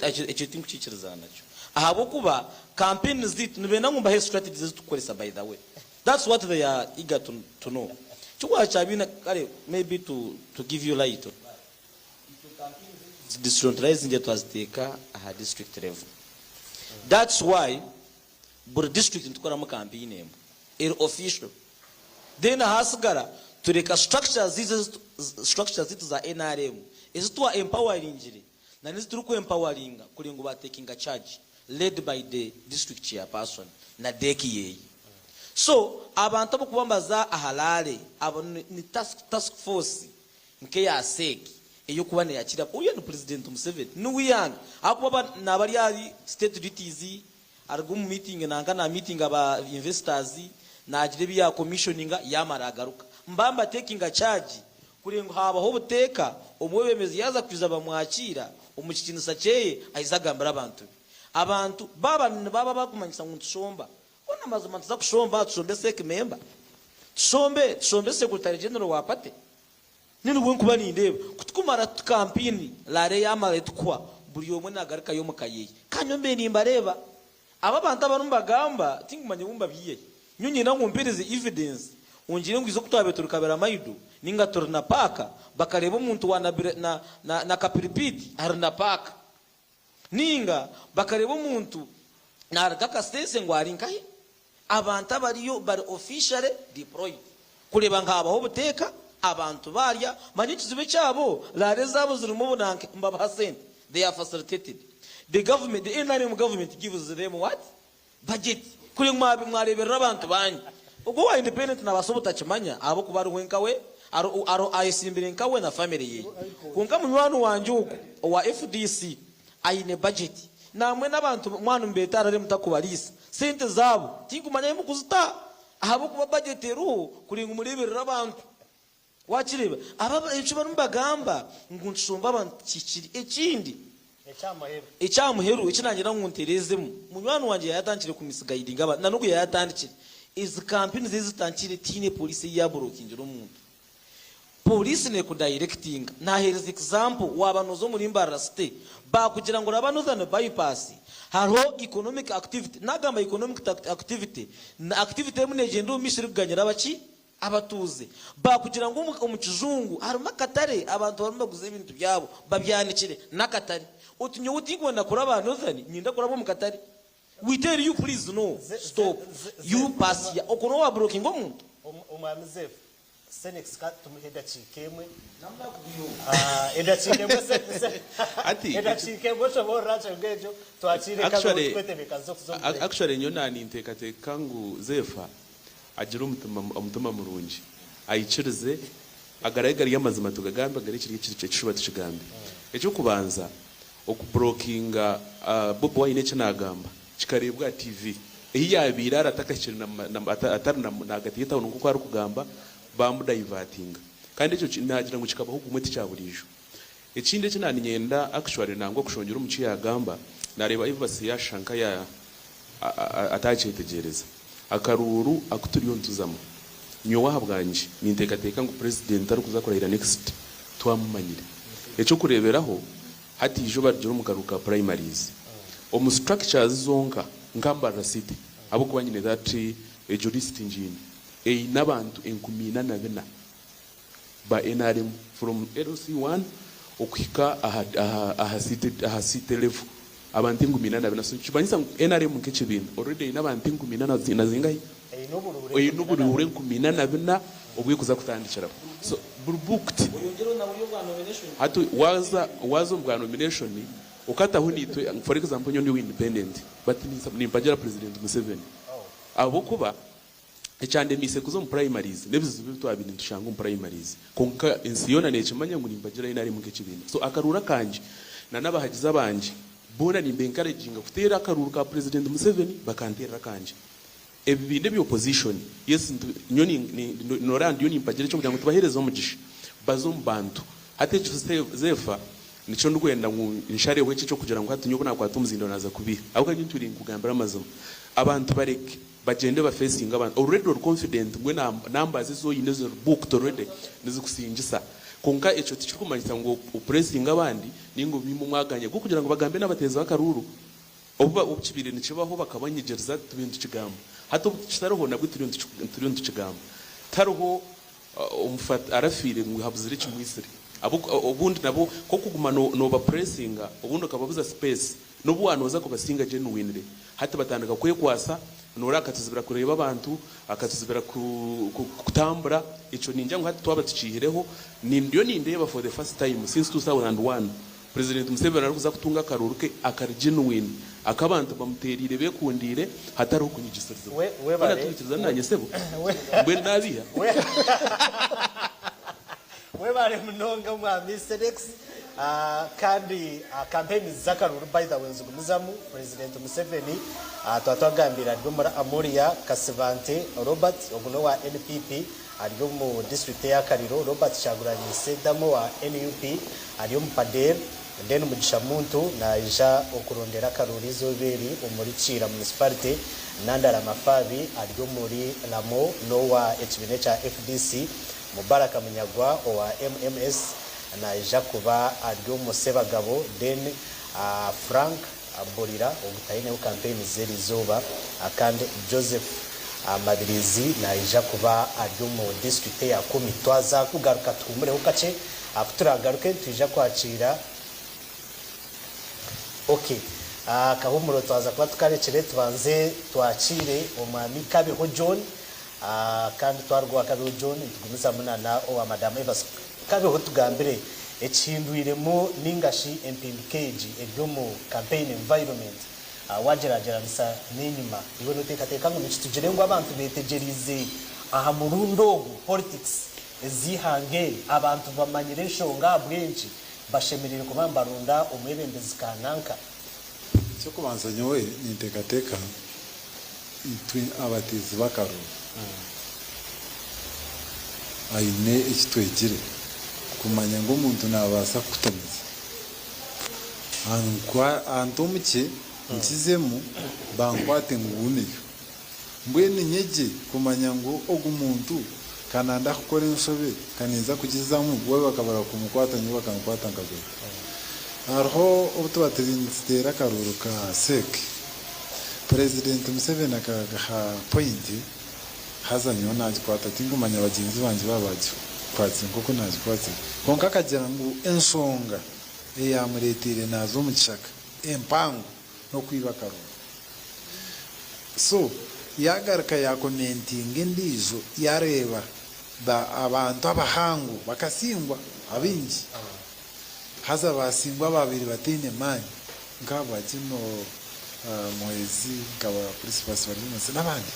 Speaker 1: Ekyo tinkukiikirizana nakyo ahabw'okuba campaign zaitu nibenda ngu mbahe strategies ezi turikukoresa by the way. That's what they are eager to to know. Ekyokubanza kya byona kare maybe to to give you light on that, itwe campaign zaitu tuzidecentralizinge twaziteeka aha district level. That's why buri district nitukoramu campaign emwe eri official then ahasigara tureka structures zaitu structures zaitu za nrm ezi twa empoweringire na n'ezi turi ku empowering'a kuri ngu ba takinga charge led by the district chairperson na deck yeye. So abantu abarikuba nibaza aha rally abo ni task force nk'eya CEC. ey'okuba neyakira oriya ni president Museveni niwe eihanga ahakuba aba naba ari ahari state duties aruga omu meeting nanka na meeting aba investors nagira ebi ya commissioninga yamara agaruka mba mbatekinga charge kureba ngu habaho obuteeka omwebembezi yaza kwija bamwakiira omu kitinisa kyeye ayize agambire abantu be abantu baba nibaba bakumanyisa ngu nitushomba Hoona amazima nituza kushomba tushombe sec member tushombe tushombe secretary general wa party Nibwo nkuba nindeeba ku tukumara kampini rally yamara etukuhwa buri omwe nagarukayo omuka yeye. Kandi nyowe mbaire nimbareeba abo abantu abarimu nibagamba tinkumanya obu mbabyiihehi. Nyowe niinyenda ngu ompereze evidence ongire ngu izooba ku twabaire turi Kaberamaido ninga turi Napaaka bakareeba omuntu wa na Kapiripiiti ari Napaaka. Ninga bakareeba omuntu naruga Kasese ngu ari nkahi? Abantu abariyo bari officially deployed kureeba ngu habaho obuteeka, abantu barya, manya ekizibu ekyabo rally ezaabo zirimu obunanka nibabaha sente, they are facilitated, the government, the nrm government gives them what? Budget kuri ngu mwareberera abantu banyu. Ogwo owa independent nabaasa obutakimanya ahabw'okuba ariho nkawe, ayesimbire nkawe na family yeye. Kwonka munywani wangye ogwo owa FDC aine budget. Namwe n'abantu mwanu nibeeta harare mutakubariisa. Sente zaabo tinkumanya ahi mukuzita ahabw'okuba budget eriho kuri ngu mureberere abantu. Wakireeba? Aba ekyo barimu nibagamba ngu nitushomba abantu tikihikire. Ekindi, eky'aha muheru eki naagira ngu ntereezemu, munywani wangye yaayatandikire ku misguidinga abantu, na n'ogu yaayatandikire. Ezi kampeyini ze zitandikire tihaine pooriisi ei yaaburookingire omuntu. Pooriisi neekudayirekitinga. Naaheereza example, waaba nooza omuri Mbarara City, baakugira ngu oraba Northern Bypass, hariho economic activity, naagamba economic activity, activity erimu neegyenda omu maisho erikuganyira abaki? Abatuuze baakugira ngu omu kijungu harimu akatare abantu barimu nibaguza ebintu byabo babyanikire n'akatare. Oti nyowe tinkwenda kuraba aha Northern niinyenda kuraba omu katare. We tell you please no stop you pass here okwo noba waburokinga omuntu.
Speaker 2: Omwami Zeph, Senex ka tumuhe edakiika emwe. Edakiika emwe
Speaker 9: Ati,
Speaker 2: edakiika emwe oshoboorore aha nshonga egyo twakiire kabi
Speaker 9: Actually,
Speaker 2: tukwetebeekanisa okuza omu break.
Speaker 9: actually nyowe naninteekateeka ngu Zeph Agire omutima omutima murungi, aikirize, agarabe gari amazima tugagambe, agari ekiri ekishuba tukigambe. Eky'okubanza, okuburokinga Bobi Wine eki naagamba kikareebwa aha TV ei yaabaire ari atakahikire atari ahagati y'etawuni nk'oku arikugamba, baamudayivatinga. Kandi ekyo naagira ngu kikabaho gumwe tikya buriijo. Ekindi eki naaniinyenda actually nangwa kushongyera omu ki yaagamba, naareeba Ivasi yaashusha nka ya ataakyetegyereza. Akaruuru aku turiyo nituzamu, nyowe ahabwangye ninteekateeka ngu Purezidenti arikuza kurahira next twamumanyire. Eky'okureeberaho, hati ijo barugire omu karuuru ka primaries, omu structures zonka nka Mbarara City, ahabw'okuba nyine that egyo list ngiine, eine abantu enkumiina na bina. ba nrm from LC one okuhika aha aha city aha city level abantu engumi ina na bina so nikimanyisa ngu nrm nk'ekibiina already eine abantu engumi ina na zingahi? Eine oburuuru enkumi ina na bina obwekuza kutandikiraho so buri booked hati waza waza omu bwa nomination okataho naitwe for example nyowe ndi owa independent but nimpagira president Museveni ahabw'okuba Ekyandemiise kuza omu primaries n'ebizibu ebi twabaire nitushanga omu primaries. Kwonka ensi yoona neekimanya ngu nimpagira nrm nk'ekibiina. So akaruuru akangye na n'abahagizi abangye boona nimba encouraginga kuteera akaruuru ka President Museveni bakanteerera akangye. Ebibiina ebya opposition, yes nyowe noreeba ndiyo nimpagira eky'okugira ngu tubaheereze omugisha baze omu bantu. Hati ekyo Zeefa nikyo ndikwenda ngu nshareho eki eky'okugira ngu hati nyowe obu naakwata omuzindaaro naaza kubiiha. Ahabw'okuba nyowe ntwire ninkugambira amazima. Abantu bareke. Bagyende ba facinge abantu already ori confident ngu numbers ezi oyine ziri booked already nizikusingisa kwonka ekyo tikirikumanyisa ngu opuresinge abandi ninga obaime omwaganya gw'okugira ngu bagambe n'abateezi b'akaruuru. Obu obu kibaire nikibaho bakabanyegyereza tubaire nitukigamba hati obu kitariho nabwe turiyo turiyo nitukigamba. Tihariho omufu arafiire ngu habuzire ekimwitsire ahabw'okuba obundi nabo ku okuguma noobapuresinga obundi okababuza space N'obu waanooza kubasinga genuinely, hati batandika kwekwasa, noora akatuzibira kureeba abantu, akatuzibira kutambura, ekyo ningira ngu hati twaba tukiihireho, ndiyo nindeeba for the first time since 2001, President Museveni arikuza kutunga akaruuru ke akari genuine, aku abantu bamuteereire beekundiire hatariho kunyigisirizibwa. Hoona
Speaker 2: Webare.
Speaker 9: tuhikiriza naanye sebo? Mbwenu naabiiha?
Speaker 2: Webare munonga Omwami Selex kandi campaigns z'akaruuru by the way nizigumizamu, President Museveni twaba twagambiire ari omuri Amuria, Kasibante Robert ogu n'owa NPP ari omu district eya Kaliro, Robert Kyagulanyi Ssentamu owa NUP ari omu Pader, then Mugisha Muntu naija okurondera akaruuru eizooba eri omuri Kiira Municipality, Nandala Mafabi ari omuri Lamwo n'owa ekibiina ekya FDC, Mubaraka Munyagwa owa MMS naija kuba ari omu Sebagabo then Frank Burira ogu tayineho campaigns z'erizooba kandi Joseph Mabirizi naija kuba ari omu district eya Kumi. Twaza kugaruka tuhumureho kakye, kuturagaruke nitwija kwakiira. Ok akahumuro twaza kuba tukarekire tubanze twakiire omwami Kabeho John. Kandi twaruga owa Kabeho John nitugumizamu na na owa Madam Evas Kabeho tugambire ekihindwiremu ninga shi empinduka egi eri omu campaign environment wagyeragyeranisa n'enyima. Iwe noteekateeka ngu nikitugire ngu abantu betegyereize aha murundi ogu politics ez'eihanga eri abantu bamanyire enshonga ahabw'enki bashemereire kuba nibaronda omwebembezi kananka?
Speaker 3: Eky'okubanza nyowe ninteekateeka itwe abateezi b'akaruru aine eki twegire kumanya ngu omuntu naabaasa kukutomeza ante omukye nkizemu bankwate ngugumeyo. Mbwenu nyegye kumanya ngu ogu muntu ka nanda kukora enshobe ka ninza kugizamu we bakabura kumukwata nyowe bakankwata nkagwayo. Hariho obu tuba turi nituteera akaruuru ka CEC, Purezidenti Museveni akagaha pointi haza nyowe nagikwata tinkumanya bagyenzi bangye baaba bagikwatsire nk'oku nagikwatsire kwonka akagira ngu enshonga eyamureteire naaza omu kishaka empango n'okwiba akaruuru. So yagaruka yakomentinga endiijo yareeba ba abantu abahango bakasingwa abaingi haza basingwa ababaire bataine maani nk'aba General Muhwezi nkaba Crispus Baryomunsi n'abandi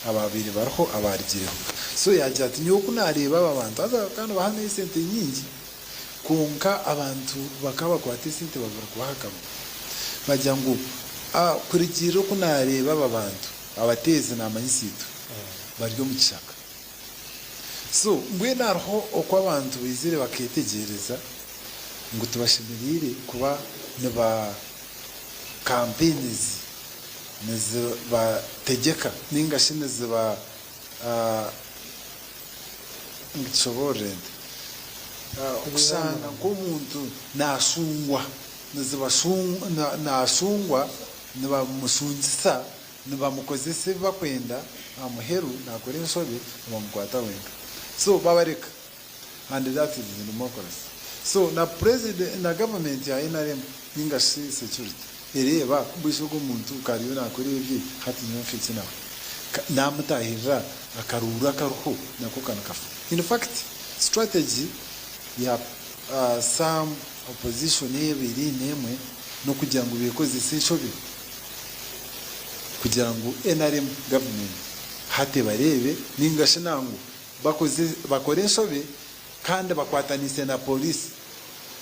Speaker 3: ababaire bariho abarugireho. So yagira ati nyowe ku nareeba aba bantu haza bakaba nibaha n'esente nyingi Kwonka abantu bakaba bakwata esente babura kubaha akaruru. Bagira ngu, Kurugiirira oku naareeba aba bantu, abateezi naamanyisa itwe, bari omu kishaka. So, mbwenu hariho oku abantu baizire bakeetegyereza ngu tibashemereire kuba niba kampeyinizi nizibategyeka nainga shi niziba Ngishoboorore nta? Okushanga nk'omuntu naashungwa, naashungwa nibamushungisa, nibamukozesa ebi barikwenda, aha muheru naakora enshobe nibamukwata wenka. So babareka and that is democracy. So na president na government ya nrm ninga shi security ereeba mbwenu ogu omuntu ka ariyo naakora ebye hati nyowe nfe ki nawe? Naamutaahirira akaruuru akariho nako ka nikafa. In fact strategy ya some opposition eyabaire eine emwe n'okugira ngu bekozese enshobe kugira ngu nrm government hati ebareebe ninga shi nangwa bakore enshobe kandi bakwataniise na police.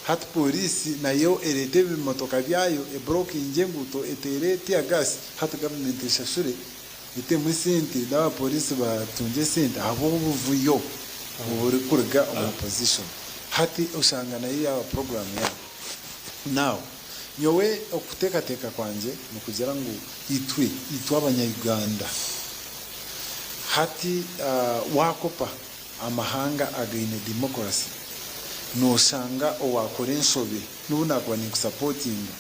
Speaker 3: Hati police nayo ereete ebimotoka byayo eburokingye enguuto eteere tear gas hati government eshashure etemu esente naba police batungye esente ahabwobuvuyo oburikuruga omu opposition hati oshanga nayo yaba program yabo. Now nyowe okuteekateeka kwangye nikugira ngu itwe itwe abanya Uganda hati wakopa amahanga againe democracy noshanga owakora enshobe nobu nakuba ninkusapotinga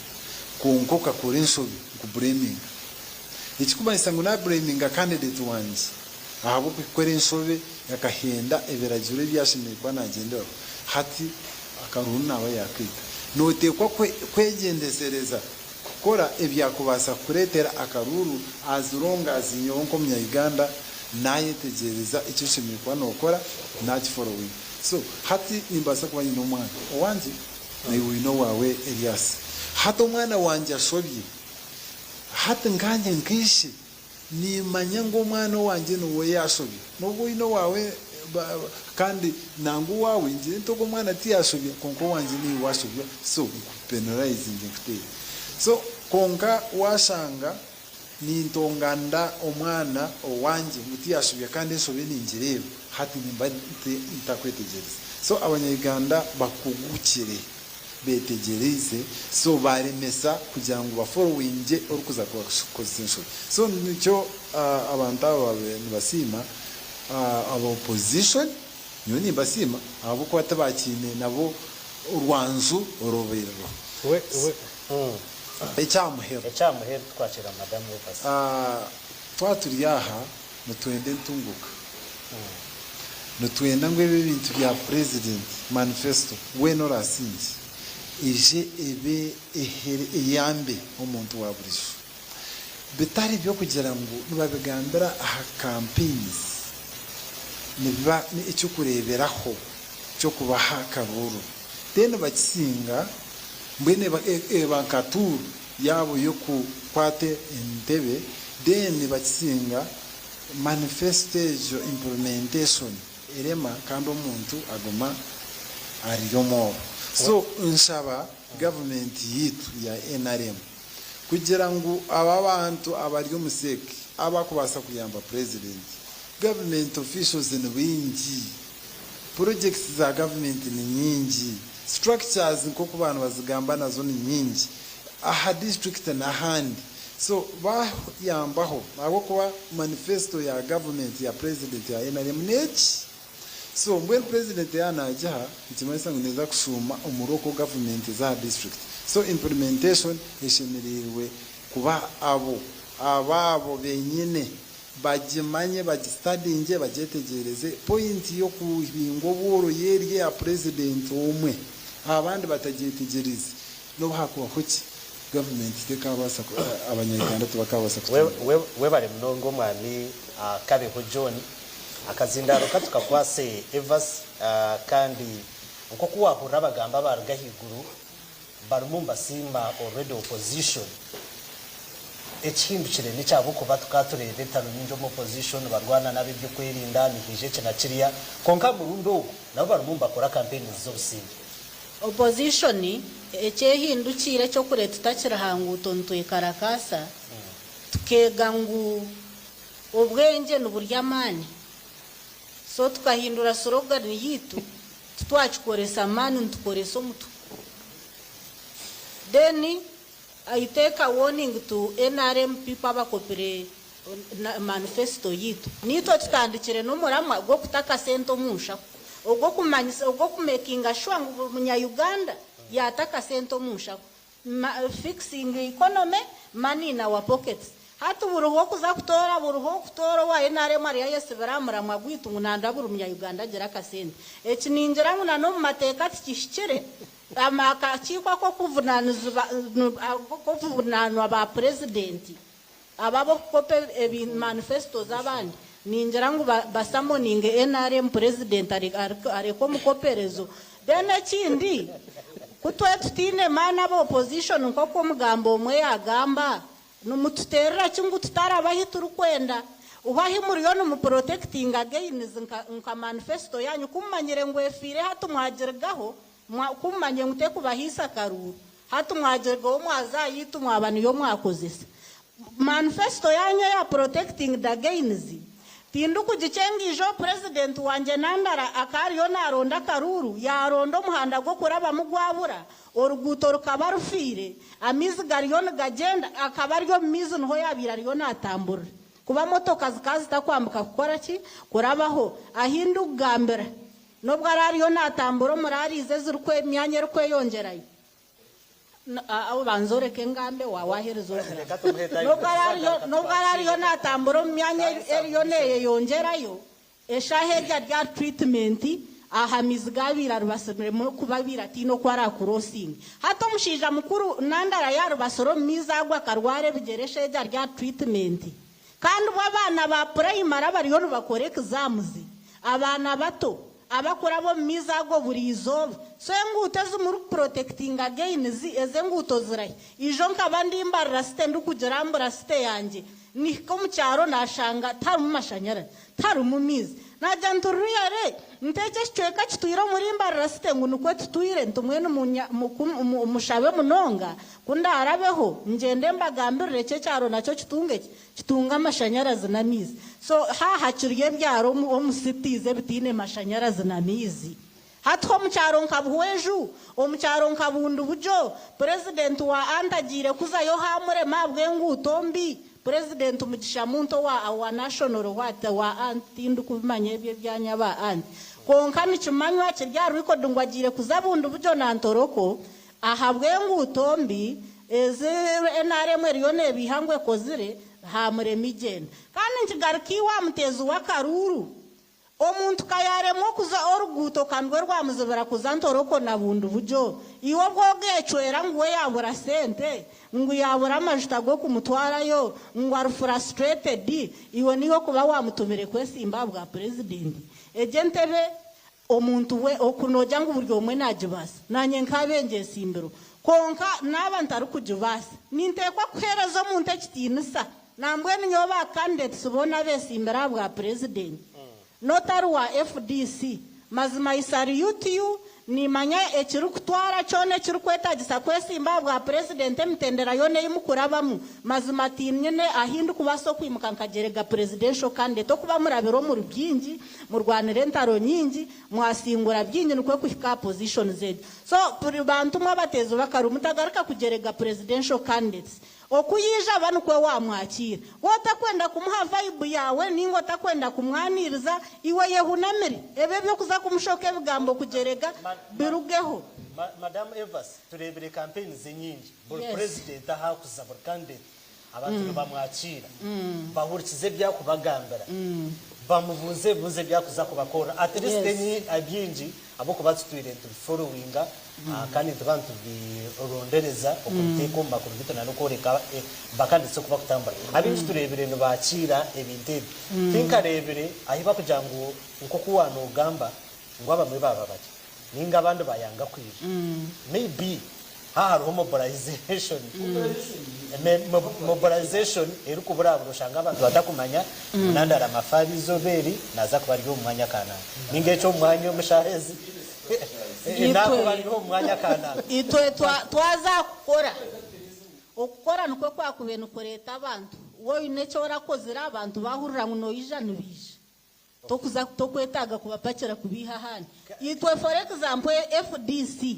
Speaker 3: kwonka okakora enshobe nkubureminga ekikumanyisa ngu nabureminga candidate wangye ahabwokukora enshobe akahenda ebiragiro ebi ashemereire kuba nagyenderaho hati akaruuru naba yakaita notekwa kwegyendesereza kukora ebyakubaasa kukureetera akaruuru as long as nyowe nk'omunya Uganda nayetegyereza eki oshemereire kuba nokora naki followinga. So hati nimbaasa kuba nyine omwana owangye naiwe oine owaawe Elias. Hati omwana wangye ashobye hati nkanye nka ishe nimanya ngu omwana owangye niwe yashobya. Nobu oine owaawe Kandi nangwa owaawe ngire nti ogwo omwana tiyashobya kwonka owangye niiwe waashobya so nkupenalizinge nkuteere. So kwonka waashanga nintonganda omwana owangye ngu tiyashobya kandi enshobe ningireeba hati nimba ntakwetegyereza. So abanya-Uganda bakugukire betegyereize so baremesa kugira ngu baforowingye orikuza kukozesa enshobe. So nikyo abantu aba babaire nibasiima aba opposition nyowe nimbasiima ahabw'okuba tibakiine nabo rwanju orubaire ruriho. Ekyamuheru.
Speaker 2: Ekyamuheru tukwakira Madam Evas.
Speaker 3: Twaba turi aha nitwenda entunguka. Nitwenda ngu ebi ebintu bya President manifesto weena orasingye eije ebe ehere eyambe omuntu wa burijo. Bitari by'okugira ngu nibabigambira aha campaigns nibiba eky'okureeberaho ky'okubaha akaruuru then bakisinga mbwenu eba nka tool yaabo y'okukwata entebe then bakisinga manifesto egyo implementation erema kandi omuntu aguma ari omworo. So nshaba gavumenti yaitu ya nrm kugira ngu aba abantu abari omu CEC abakubaasa kuyamba purezidenti, gavumenti officials ni baingi, Projects za gavumenti ni nyingi, structures nk'oku ba nibazigamba nazo ni nyingi aha district n'ahandi so bayambaho ahabw'okuba manifesto ya gavumenti ya president ya nrm n'egi so mbwenu president yaaba nagiha nikimanyisa ngu neeza kushuuma omu local government ez'aha district so implementation eshemereirwe kuba abo abaabo benyine Bagimanye, bagistadingye, bagyetegyereze. Point y'okubingwa obworo yo eri eya president omwe, abandi batagyetegyerize. N'obu hakubaho ki, government tekabaasa, abanya Uganda tibakabaasa kutunga.
Speaker 2: Webare munonga omwami Kabeho John. Akazindaaro katukakwase Evas kandi nkoku wahurira abagamba abaruga ahaiguru Barimu nibasiima already opposition ekihindukire n'ekyahabw'okuba tukaba tureeba entaro nyingi omu opposition nibarwana n'ab'ebyokwerinda nihaija eki na kiriya kwonka aha murundi ogu nabo barimu nibakora campaigns z'obusingye.
Speaker 4: Opposition ekyehindukiire eky'okureeta tutakiri aha nguuto nitwekarakaasa tukeega ngu obwengye niburya amaani so tukahindura slogan yaitu Titwakikoresa maani nitukoresa omutwe. Then I take a warning to nrm people abakopire manifesto yaitu. Naitwe tutandikire n'omuramwa gw'okuta akasente omu nshaho. Ogw'okumanyisa, ogw'okumekinga sure ngu buri munya Uganda yaata akasente omu nshaho. Fixing economy, money in our pockets. Hati buriho okuza kutoora, buriho okutoora owa nrm ariyo ayesibire aha muramwa gwaitu ngu nanda buri munya Uganda agire akasente. Eki ningira ngu na n'omu mateeka tikihikire. Akakiiko ak'okuvunaanwa ba purezidenti abo ab'okukopa manifesto z'abandi, ningira ngu basamoninge nrm purezidenti areke omukoperezo. Then ekindi, ku twe tutaine maani aba opposition nk'oku omugambi omwe yaagamba, nimututeerera ki ngu tutaraba ahi turikwenda? Hoo ahi muriyo nimuprotectinga gains nka manifesto yaanyu, ku mumanyire ngu efiire hati mwagirigaho, ku mumanyire ngu tekubahaisa akaruuru, hati mwagirigaho mwaza aha yaitu mwaba niyo mwakozesa. Manifesto yaanyu eya protecting the gains tindikugikyenga ijo president wangye nandara akaba ariyo naronda akaruuru yaronda omuhanda gwokurabamu gwabura, oruguuto rukaba rufiire, amaizi gariyo nigagyenda akaba ari omu maizi niho yabaire ariyo natamburira kuba motoka zikaba zitakwambuka kukoraki kurabaho ahi ndikugambira nobwo araba ariyo natambura omuri ariizi ezirikwemyanya erikweyongyerayo. Obanze oreke ngambe waaherize ogambe. N'obu araabe ariyo naatambura omu myanya eriyo neeyeyongyerayo, eshaaha egi ari aha turitimenti aha maizi gaabaire aribasiremu kuba abaire ataine oku araakurosinge. Hati omushaija mukuru Nandala yaaribasira omu maizi ago akarwara ebigyere eshaaha egi ari aha turitimenti. Kandi bo abaana ba purayimare abariyo nibakora ekizamuzi, abaana bato abakuraba omu maizi ago buri izooba. So enguuto ezi murikupurotekitinga gains, ezo enguuto zirahi? Ijo nkaba ndi Mbarara City ndikugira mbura city yangye, nihika omu kyaro nashanga tiharimu mashanyarazi, tiharimu maizi. Naagira nti really? Nti eki ekicweka kitwire omuri Mbarara City ngu nikwo tutwire nti mbwenu mushabe munonga ku ndaarabeho ngyende mbagambirire eki ekyaro nakyo kitunge ki? Kitunge amashanyarazi n'amaizi. So haaha kiriyo ebyaro omu cities ebitaine mashanyarazi na maizi. Hati ho omu kyaro nka Buhweju, omu kyaro nka Bundibugyo, Purezidenti wa anti agiire kuzayo haamurema ahabw'enguuto mbi, Purezidenti Mugisha Muntu owa owa National what owa anti tindikubimanya ebyo ebyanyu aba anti. Kwonka nikimanywa kiri aha record ngu agiire kuza Bundibugyo na Ntoroko ahabw'enguuto mbi ezi nrm eriyo neebiiha ngu ekozire, haamurema igyenda. Kandi nikigaruka iwe aha muteezi w'akaruuru. Omuntu ka yaaremwa okuza oruguuto ka nirwo rwamuzibira kuza Ntoroko na bundi buryo, iwe obwo ogecwera ngu we yaabura sente, ngu yaabura amajuta g'okumutwarayo, ngu ari frustrated, iwe niiwe okuba waamutumire kwesimba aha bwa purezidenti? Egyo entebe omuntu we oku noogira ngu buri omwe naagibaasa? Naanye nkaabe ngyesimbirwe. Kwonka naaba ntarikugibaasa, ninteekwa kuheereza omuntu ekitiinisa. Nambwenu nyowe ba candidates boona abesimbire aha bwa president notari wa fdc mazima I salute you nimanya ekirikutwara kyona ekirikwetagisa kwesimba aha bwa president emitendera yoona eyimukurabamu mazima tinyine ahindikubasa okwimuka nkagyerega presidential candidate okuba murabire omuri byingi murwanire entaro nyingi mwasingura byingi nikwo kuhika aha positions egyo so bantu mwe abateezi bakaruru mutagaruka kugyerega presidential candidates Oku yaija aba nikwo waamwakiira. Waaba otakwenda kumuha vibe yaawe nainga otakwenda kumwaniiriza, iwe yehunamire. Ebyo eby'okuza kumushoka ebigambo kugyerega birugeho.
Speaker 2: Madam Evas, tureebire campaigns enyingi, buri president ahu arikuza, buri candidate, abantu nibamwakiira, bahurikiza ebi arikubagambira, bamubuuza ebibuuzo ebi arikuza kubakorera. At least ebingi Ahabw'okuba tutwire nitubiforowinga kandi nituba nitubirondereza okubiteeka omu makuru gaitu na n'okworeka bakanditse oku bakutambura. Abaingi tureebire nibaakiira ebintu ebi. Tinkareebire ahi barikugira ngu nk'oku waanoogamba ngu abamwe baaba bakye nainga abandi baayanga kwija. Maybe haaba hariho mobilization, mobilization erikuburaabura oshanga abantu batakumanya ngu nandara amafaari eizooba eri naaza kuba ari omu mwanya kanaka ninga ekyo omu mwanya omu shaaha ezi naakuba ari omu mwanya kanaka.
Speaker 4: Itwe twaza aha kukora, okukora nikwo kwakubaire nikureeta abantu. Waaba oine eki orakozire abantu baahurira ngu noija nibaija. Tokuza tokwetaaga kubapakira kubiiha ahandi. Itwe for example FDC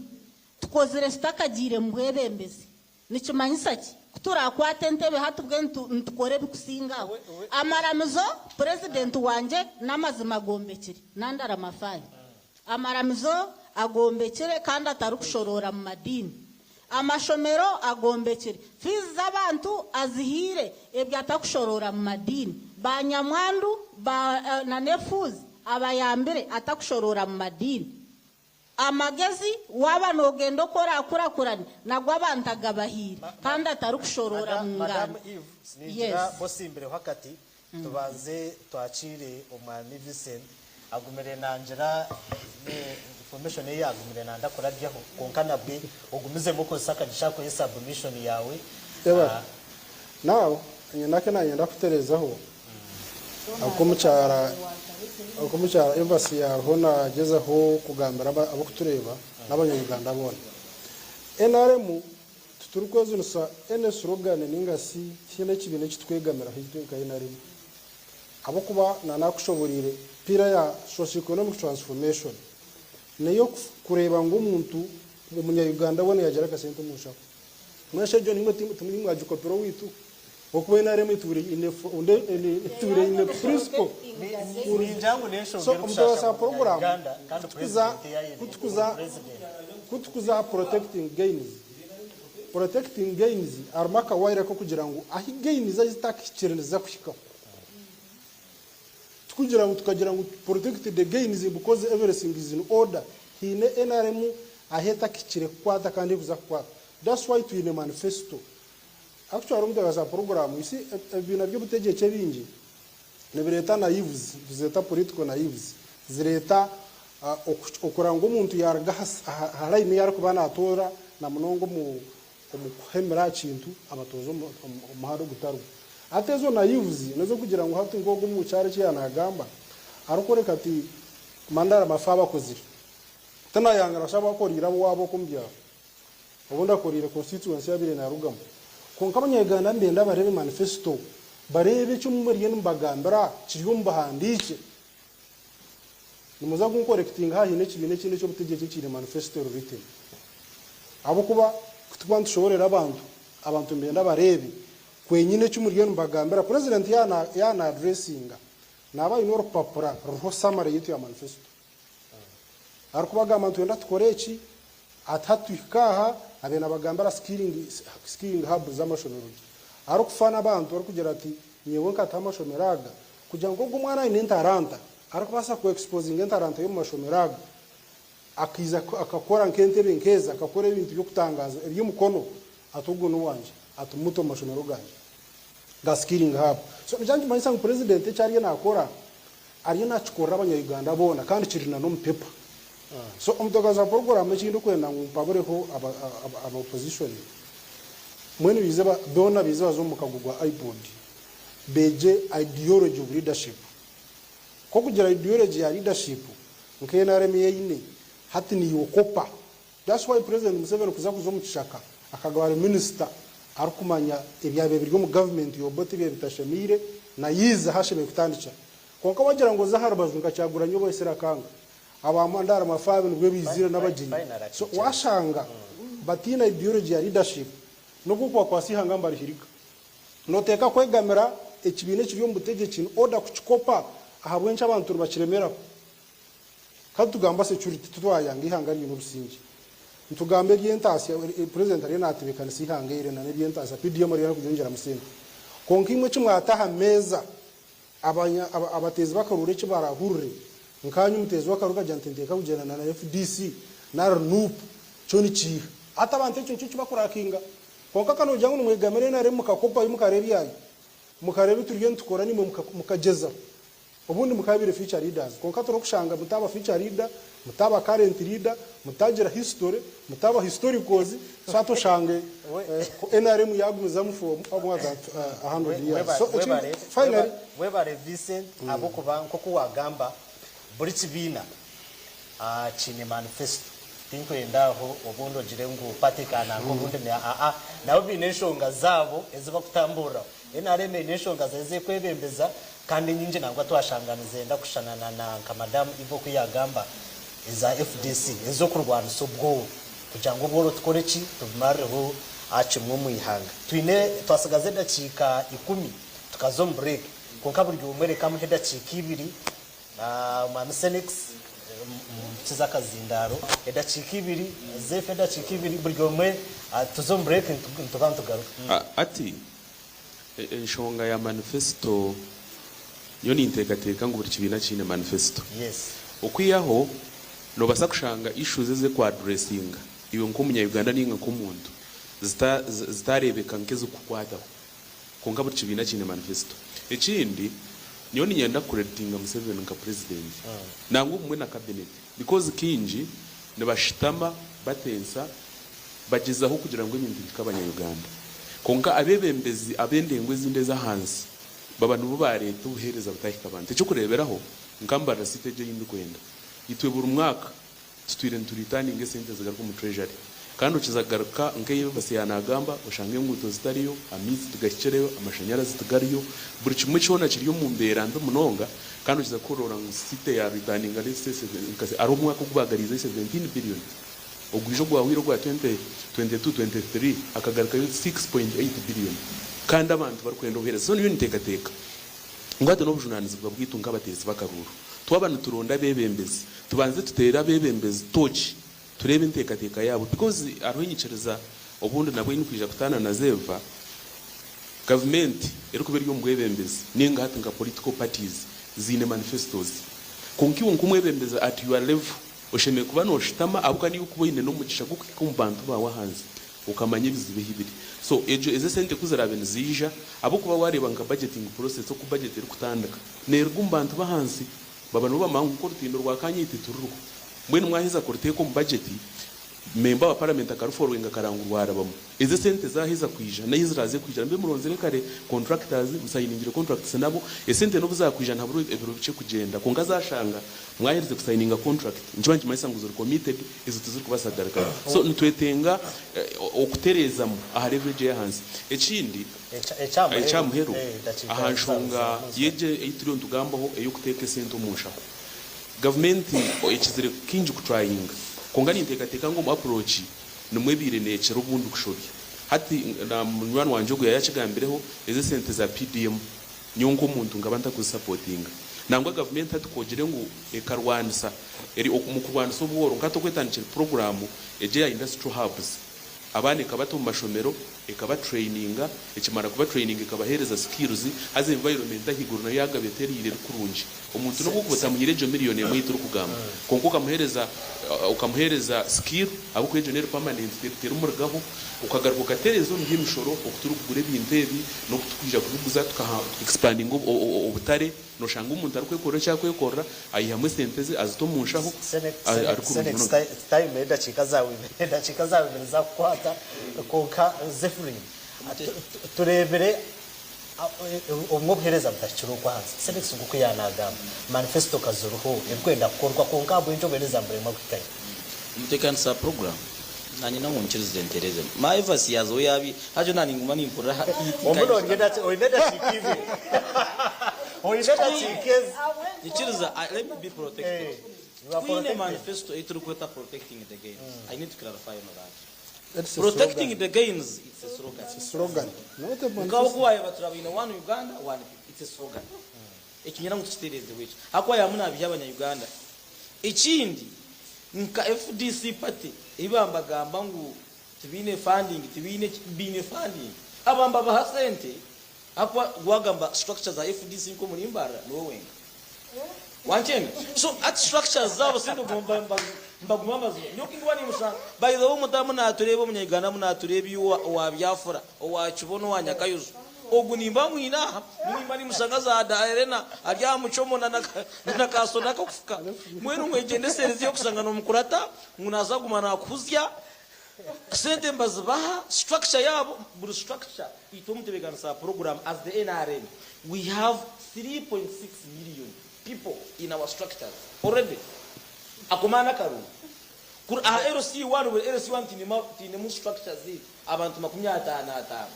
Speaker 4: tukozire tutakagiire mu bwebembezi. Nikimanyisa ki? Ku turakwate entebe hati bwenu nitukora ebikusinga aho. Amaramizo president wangye n'amazima agombekire nandara mafaari. Amaramizo agombekire kandi atarikushoroora mu madiini. Amashomero agombekire, fiizi z'abantu azihaire, ebyo atakushoroora mu madiini. Ba nyamwandu ba na n'efuuzi abayambire atakushoroora mu madiini. Amagezi waaba noogenda oku oraakurakurane nago abantu agabahaire kandi atarikushoroora mu
Speaker 2: Madam
Speaker 4: nganda.
Speaker 2: Eve, ningira
Speaker 4: Yes.
Speaker 2: osimbireho akati Tubanze twakiire Omwami Vincent agumire nangira information eyi agumire nanda kurabyaho kwonka nabwe ogumizemu okozese akagisha ako submission yaawe.
Speaker 11: Eba, now nyine aku nanyenda kuterezaho aku omukyara aku omukyara Evasi yariho nagyezaho kugambira abakutureeba n'abanya Uganda boona. Nrm Titurikwejunisa any slogan ninga shi tihaine ekibiina eki turikwegamiraho itwe nka NRM ahabw'okuba na nakushoboreire pillar ya socio-economic transformation n'eyokureeba ngu omuntu omunya Uganda weena yagira akasente omu nshaho. Mbwenu shi egyo nimwe timuri mwagikopera owaitu? Ahabw'okuba NRM etuura eine eine principle.
Speaker 2: Ningira ngu n'enshonga
Speaker 11: So
Speaker 2: erikushasha
Speaker 11: omutebeekanisa wa
Speaker 2: buri
Speaker 11: puroguraamu
Speaker 2: munya-Uganda kandi
Speaker 11: kutukuza
Speaker 2: purezidenti yayenda
Speaker 11: kutukuza
Speaker 2: buri purezidenti.
Speaker 11: kutukuza aha protecting gains Protecting gains harimu akawaire k'okugira ngu ahi gains ahi zitakahikire niziza kuhikaho. Tikugira ngu tukagira ngu protect the gains because everything is in order. Haine nrm ahi etakahikire kukwata kandi erikuza kukwata. That's why twine manifesto. Actually omutebeekanisa wa puroguraamu, you see ebibiina by'obutegyeki ebingi nibireeta naives, nituzeeta political naives, zireeta okureba ngu omuntu yaaruga aha line ei arikuba naatoora na munonga omu kuhemura aha kintu abatooza omu muhanda ogutari gwo. Hati ezo naives n'ez'okugira ngu hati nk'ogu omu kyaro eki yaaba naagamba, Arikworeka ati Mandara Mafa abakozire. Tinayangana shaba akoriire ab'owaabo okwo omu byaro. Obundi akoriire constituency ei abaire narugamu. Kwonka abanya-Uganda nibenda bareebe manifesto, bareebe eki muriyo nimubagambira kiri omu buhandiikye. Nimuza kunkorekitinga haaba haine ekibiina ekindi eky'obutegyeki ekiine manifesto eri written. Ahabw'okuba ku turikuba nitushoborera abantu, abantu nibenda bareebe kwenyine eki muriyo nimubagambira. Purezidenti yaaba na addressinga, naaba aine orupapura ruriho summary yaitu ya manifesto. Arikubagamba nitwenda tukore eki, ati hati tuhike aha, abaire nabagambira skilling, skilling hub z'amashomero gye. Arikufa n'abantu arikugira ati nyewe nkataho amashomero aga kugira ngu ogu omwana aine entaranta, arikubaasa ku exposinga entaranta ye omu mashomero aga, akaija akakora nk'entebe nk'ezi, akakora ebintu by'okutangaaza eby'emikono, ati ogu n'owangye, ati mumute omu mashomero gangye ga skilling hub. So nikyo nikimanyisa ngu Purezidenti eki ariyo naakora, Ariyo nakikorera abanya Uganda boona kandi kiri na n'omu paper. So omuteekazi wa puroguramu eki ndikwenda ngu mpabureho aba aba opposition mbwenu baije boona baije baze omu mukago gwa IPOD beegye ideology of leadership. K'okugira ideology ya leadership nka nrm eine hati niiwe okopa. That's why President Museveni kuza kuza omu kishaka akagaba ari minister arikumanya ebyabaire biri omu government ya Obote ebyabaire bitashemeire na yiiza ahu ashemereire kutandikira. Kwonka wagira ngu oze aha rubaju nka Kyagulanyi oba Esira Kanga, aba Mandara Mafabi nibwo baizire n'abagyenyi. So washanga bataine ideology ya leadership n'obu okubakwasa eihanga nibarihirika. Noteeka kwegamira ekibiina ekiri omu butegyeki in order kukikopa ahabw'enki abantu nibakiremeraho. Ka nitugamba security titwayanga eihanga riine obusingye. Nitugamba eby'entaasya, president ariyo naatebeekanisa eihanga eri na n'eby'entaasya, PDM eriyo erikugyongyeramu sente. Kwonka imwe eki mwata aha meeza, abanya abateezi b'akaruuru eki baraahurire, nkaanye omuteezi w'akaruuru akagira nti nteeka kugyenda na FDC nari Nup, kyo nikiiha? Hati abantu ekyo nikyo kibakurakinga. Kwonka ka noogira ngu nimwegamira NRM mukakopayo mukareebyayo, mukareeba ebi turiyo nitukora naimwe mukagyezaho. Obundi mukabaire future leaders kwonka turikushanga mutaaba future leader, mutaaba current leader, mutagira history, mutaaba historicals, so hati oshange nrm yagumizamu for more than 100 years. So ekindi finally.
Speaker 2: Webare Vincent ahabw'okuba nk'oku wagamba buri kibiina kiine manifesto. Tinkwenda aho obundi ogire ngu party kananka obundi ni aa nabo baine enshonga zaabo ezi bakutamburiraho. Nrm eine enshonga zayo ezi ekwebembeza kandi enyingi nangwa twashanga nizenda kushushana na na nka Madamu Eva oku yagamba eza FDC ez'okurwanisa obworo kugira ngu obworo tukore ki tubumarireho kimwe omu ihanga. Twine twasigaza edakiika ikumi tukaza omu break kwonka buri omwe reka amuhe edakiika ibiri Mwami Senix mukize akazindaaro edakiika ibiri Zeph edakiika ibiri buri omwe tuze omu break nituba nitugaruka.
Speaker 9: Ati, Enshonga ya manifesito, nyowe ninteekateeka ngu buri kibiina kiine manifesito. Okwihaho, noobaasa kushanga issues ezirikuaddressinga iwe nk'omunya-Uganda nainga nk'omuntu zitaareebeka nk'ezirikukukwataho. Kwonka buri kibiina kiine manifesito. Ekindi, nyowe niinyenda kucreditinga Museveni nka Purezidenti nangwa obumwe na Cabinet because kaingi nibashutama batensa bagyezaho kugira ngu ebintu bihike abanya-Uganda. Kwonka abeebembezi ab'endengo ezindi ez'ahansi baba nibo baareeta obuheereza butahika bantu. Eky'okureeberaho, nka Mbarara City egyo ei ndikwenda, itwe buri mwaka tutwire nituritaninga esente zigaruka omu Treasury kandi okiza kugaruka nk'ei Basi yaanagamba oshanga enguuto zitariyo, amaizi tigahikireyo, amashanyarazi tigariyo, buri kimwe kyona kiri omu mbeera mbi munonga kandi okiza kuroora ngu City yaaritaninga let's say hariho omwaka ogu baagariizeyo 17 billion. Ogwija ogwahweire ogwa 2022, 23 hakagarukayo 6.8 billion kandi abantu barikwenda obuheereza. So nyowe ninteekateeka ngu hati n'obujunanizibwa bwaitu nk'abateezi b'akaruuru twaba nituronda abeebembezi tubanze tuteere abeebembezi tooki tureebe enteekateeka yaabo because hariho enyikiriza obundi nabwo ei ndikwija kutaana na Zeeva, gavumenti erikuba eri omu bwebembezi nainga hati nka political parties ziine manifestos kwonka iwe nk'omwebembezi at your level Oshemereire kuba nooshutama ahabw'okuba niiwe orikuba oine n'omugisha gw'okuhika omu bantu baawe ahansi okamanya ebizibu ahu biri. So egyo ezo esente ku ziraabe niziija ahabw'okuba waareeba nka budgeting process oku budget erikutandika neeruga omu bantu b'ahansi baba nibo bamanya ngu nk'orutindo rwa Kanyaitu tiruriho. Mbwenu mwaheza kuruteeka omu budget. Memba wa paramenti akaruforowinga akaranga rwarabamu. Ezi esente zaheza kwija n'ahi ziraaze kwija mube muronzire kare contractors, musayiningire contracts nabo, esente n'obu zaakwija nihabura ebiro bikye kugyenda kwonka zaashanga mwaherize kusayininga contract nikiba nikimanyisa ngu ziri committed ezo tizirikubaasa kugarukayo. So nitwetenga okutereezamu aha level egyo ey'ahansi. Ekindi, ekya muheru, aha nshonga y'egyo ei turiyo nitugambaho ey'okuteeka esente omu nshaho. Gavumenti ekizire kaingi kutrayinga, kwonka ninteekateeka ngu omu approach nimwo ebaire neekira obundi kushobya. Hati na munywani wangye ogu yaayakigambireho, ezi esente za PDM nyowe nk'omuntu nkaba ntakuzisapotinga. Nangwa gavumenti hati ku ogire ngu ekarwanisa, eri omu kurwanisa obworo, nka hati oku etandikire puroguraamu egi eya industrial hubs, abaana ekabata omu mashomero, Ekabatraininga, ekimara kubatraininga ekabaheereza skills, haza environment ahaiguru nayo yaagaba etereire eri kurungi. Omuntu n'obu okuba otamuhaire egyo million emwe ei turikugamba, kwonka okamuheereza okamuheereza skill, ahabw'okuba egyo n'eri permanent terimurugaho, okagaruka okatereeza omu by'emishoro oku turikugura ebintu ebi n'oku turikwija kubiguza tuka expandinga obutare, noshanga omuntu arikwekorera eki arikwekorera, aihamu esente ze azita omu nshaho, ari kurungi
Speaker 2: Senex
Speaker 9: munonga.
Speaker 2: time edakiika zaawe edakiika zaawe ibiri zakukwata kwonka Zephyrin tureebire obumwe obuheereza butahikire okwo ahansi. Senex nk'oku yaanagamba manifesto kaziriho ebirikwenda kukorwa kwonka ahabw'enki obuheereza niburemwa kuhikayo?
Speaker 1: Omuteekanisa program nanye nangwa onkirize nterezemu my verse yaza owu yabi haza na ninguma nimpurira ha hit
Speaker 2: Omu oine edakiika ibiri oine edakiika ezi.
Speaker 1: Nyikiriza let me be protected
Speaker 2: You are
Speaker 1: Twine
Speaker 2: protected.
Speaker 1: manifesto ei turikweta protecting the gains I need to clarify on that
Speaker 11: That's a
Speaker 1: protecting
Speaker 11: slogan.
Speaker 1: the gains it's a slogan
Speaker 11: It's a slogan. Not a
Speaker 1: Nka
Speaker 11: manifesto.
Speaker 1: oku waayeba turabaine one Uganda one people it's a slogan Ekinyenda ngu tukitereezeho ekyo ahakuba yaamu naabiha abanya Uganda. Ekindi nka FDC party ei bambagamba ngu tibaine funding tibaine ki baine funding aba mbabaha sente ahakuba wagamba structure za FDC nk'omuri Mbarara niwe wenka wankyenga so hati structures zaabo sente mbaguma mbaziha nyowe ku ndikuba nimushanga by the way omutaamu natureeba omunya Uganda natureeba iwe owa Biafra owa Kibono owa Nyakayozo Ogu nimba mwine aha, nimba nimushanga za Daerena ari aha muchomo na na ka soda ak'okufuka. Mbwenu mwegyendesereze okushanga nomukurata ngu naza kuguma nakuhuzya. Sente nibazibaha, structure yaabo, buri structure itwe omutebeekanisa wa puroguraamu as the nrm we have 3.6 million people in our structures already. Ako maani akarungi. Kuri aha LC1 buri LC1 twinemu structures abantu 50 ataano.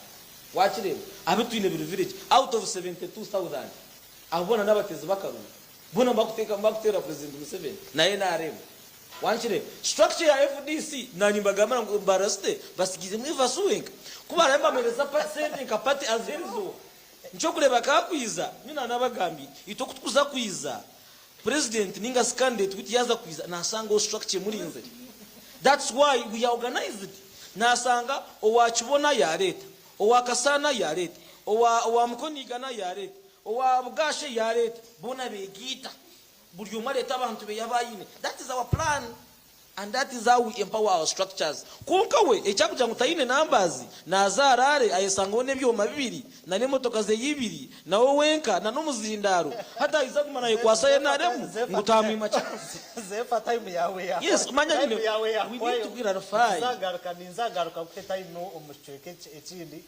Speaker 1: Wakireeba? Abu twine buri village out of 72,000 abo boona n'abateezi b'akaruru boona nibakuteeka nibakuteera President Museveni na nrm. Wakireeba? Structure ya FDC nanye nimbagambira ngu Mbarara City basigaizemu Evas wenka. Ku baraabe nibamuheereza pa sente nka party aziheereza oha? Nikyo orikureeba kakwiza nyowe nanabagambiire itwe oku tukuza kwiza President ninga si candidate witu yaza kwiza nasanga structure emurinzire that's why we are organized nasanga owa kibona yareta owa kasaana yareta owa owa mukono igana yareta owa bugashe yareta bona begiita buri omwe areta abantu beye abayine that is our plan And that is how we empower our structures. Kwonka we ekyakugira ngu taine numbers naza araare ayesangaho n'ebyoma bibiri na n'emotoka zeye ibiri nawe wenka na n'omuzindaaro hati ayiza aguma nayekwasa nrm ngu tamwima chance.
Speaker 2: Zefa time yawe yahwayo.
Speaker 1: Yes manya
Speaker 2: Time
Speaker 1: nyine
Speaker 2: yawe
Speaker 1: we need
Speaker 2: yahwayo.
Speaker 1: to clarify.
Speaker 2: Nzagaruka ninzagaruka nkuhe time omu kicweka ekindi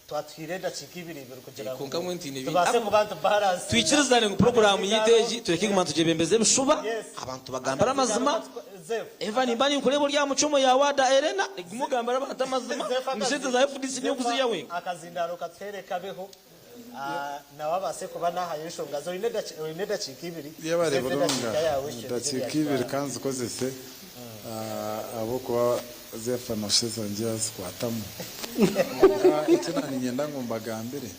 Speaker 2: Twatuhaire edakiika ibiri ibiri kugira ngu
Speaker 1: Kwonka mbwenu twine bingi.
Speaker 2: tubaase kuba nitubaransinga.
Speaker 1: Twikirizane ngu puroguraamu yaitu egi tureke kuguma nitugyebembeza ebishuba, abantu bagambire amazima. Eva nimba ninkureeba ori aha mucumu ya waada Elena, guma ogambire abantu amazima ngu sente za FDC niiwe okuzirya wenka.
Speaker 2: Akazindaaro katuheere kabeho nawe abaase kuba nahayo enshonga ze. Oine edakiika ibiri,
Speaker 3: Yebare
Speaker 2: Zeff
Speaker 3: munonga.
Speaker 2: edakiika yaawe ekyo nikyo
Speaker 3: Edakiika ibiri
Speaker 2: byakitwara.
Speaker 3: kanzikozese ahabw'okuba Zefa nosheza ngi yazikwatamu. Kwonka eki naninyenda ngu mbagambire,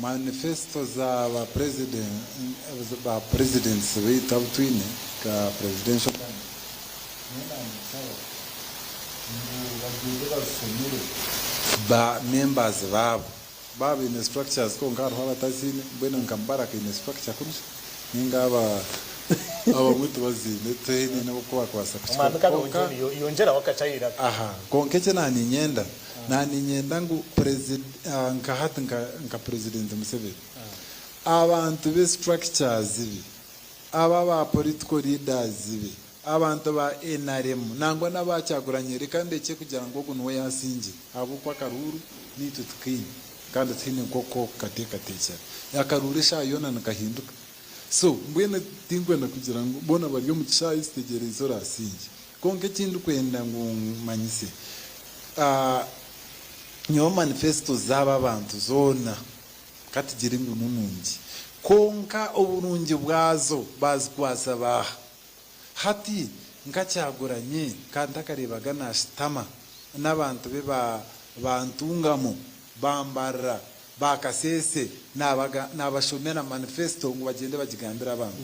Speaker 3: manifesto za ba president ba presidents baitu abu twine nka presidential candidate, nyowe naninsaba ngu bagyende bazisomere ba members baabo. Baaba baine structures kwonka hariho abataziine, mbwenu nka Mubarak aine structure kunu shi ninga aba abamwe tibaziine tihaine n'oku bakubaasa kukikora
Speaker 2: Omwami Kabeho
Speaker 3: kwonka
Speaker 2: John yongyeraho akakye airaka.
Speaker 3: Aha kwonka eki naaniinyenda, naaniinyenda ngu presid nka hati nka nka President Museveni, abantu be structures be, aba aba political leaders be, Abantu ba nrm nangwa n'aba Kyagulanyi reka ndekye kugira ngu ogu niwe yaasingire ahabw'okuba akaruuru naitwe tukaine kandi tihaine nk'oku okukateekateekyera. Akaruuru eshaaha yoona nikahinduka. So mbwenu tinkwenda kugira ngu boona bari omu kishaayi kitegyereize oraasingye. Kwonka eki ndikwenda ngu mmanyise, nyowe manifesto z'aba bantu zoona ka tugire ngu ni nungi, kwonka oburungi bwazo baazikwatsa baaha? Hati nka Kyagulanyi ka ntakareebaga naashutama n'abantu be ba ba Ntungamo, ba Mbarara, ba Kasese naabaga naabashomera manifesto ngu bagyende bagigambire abantu.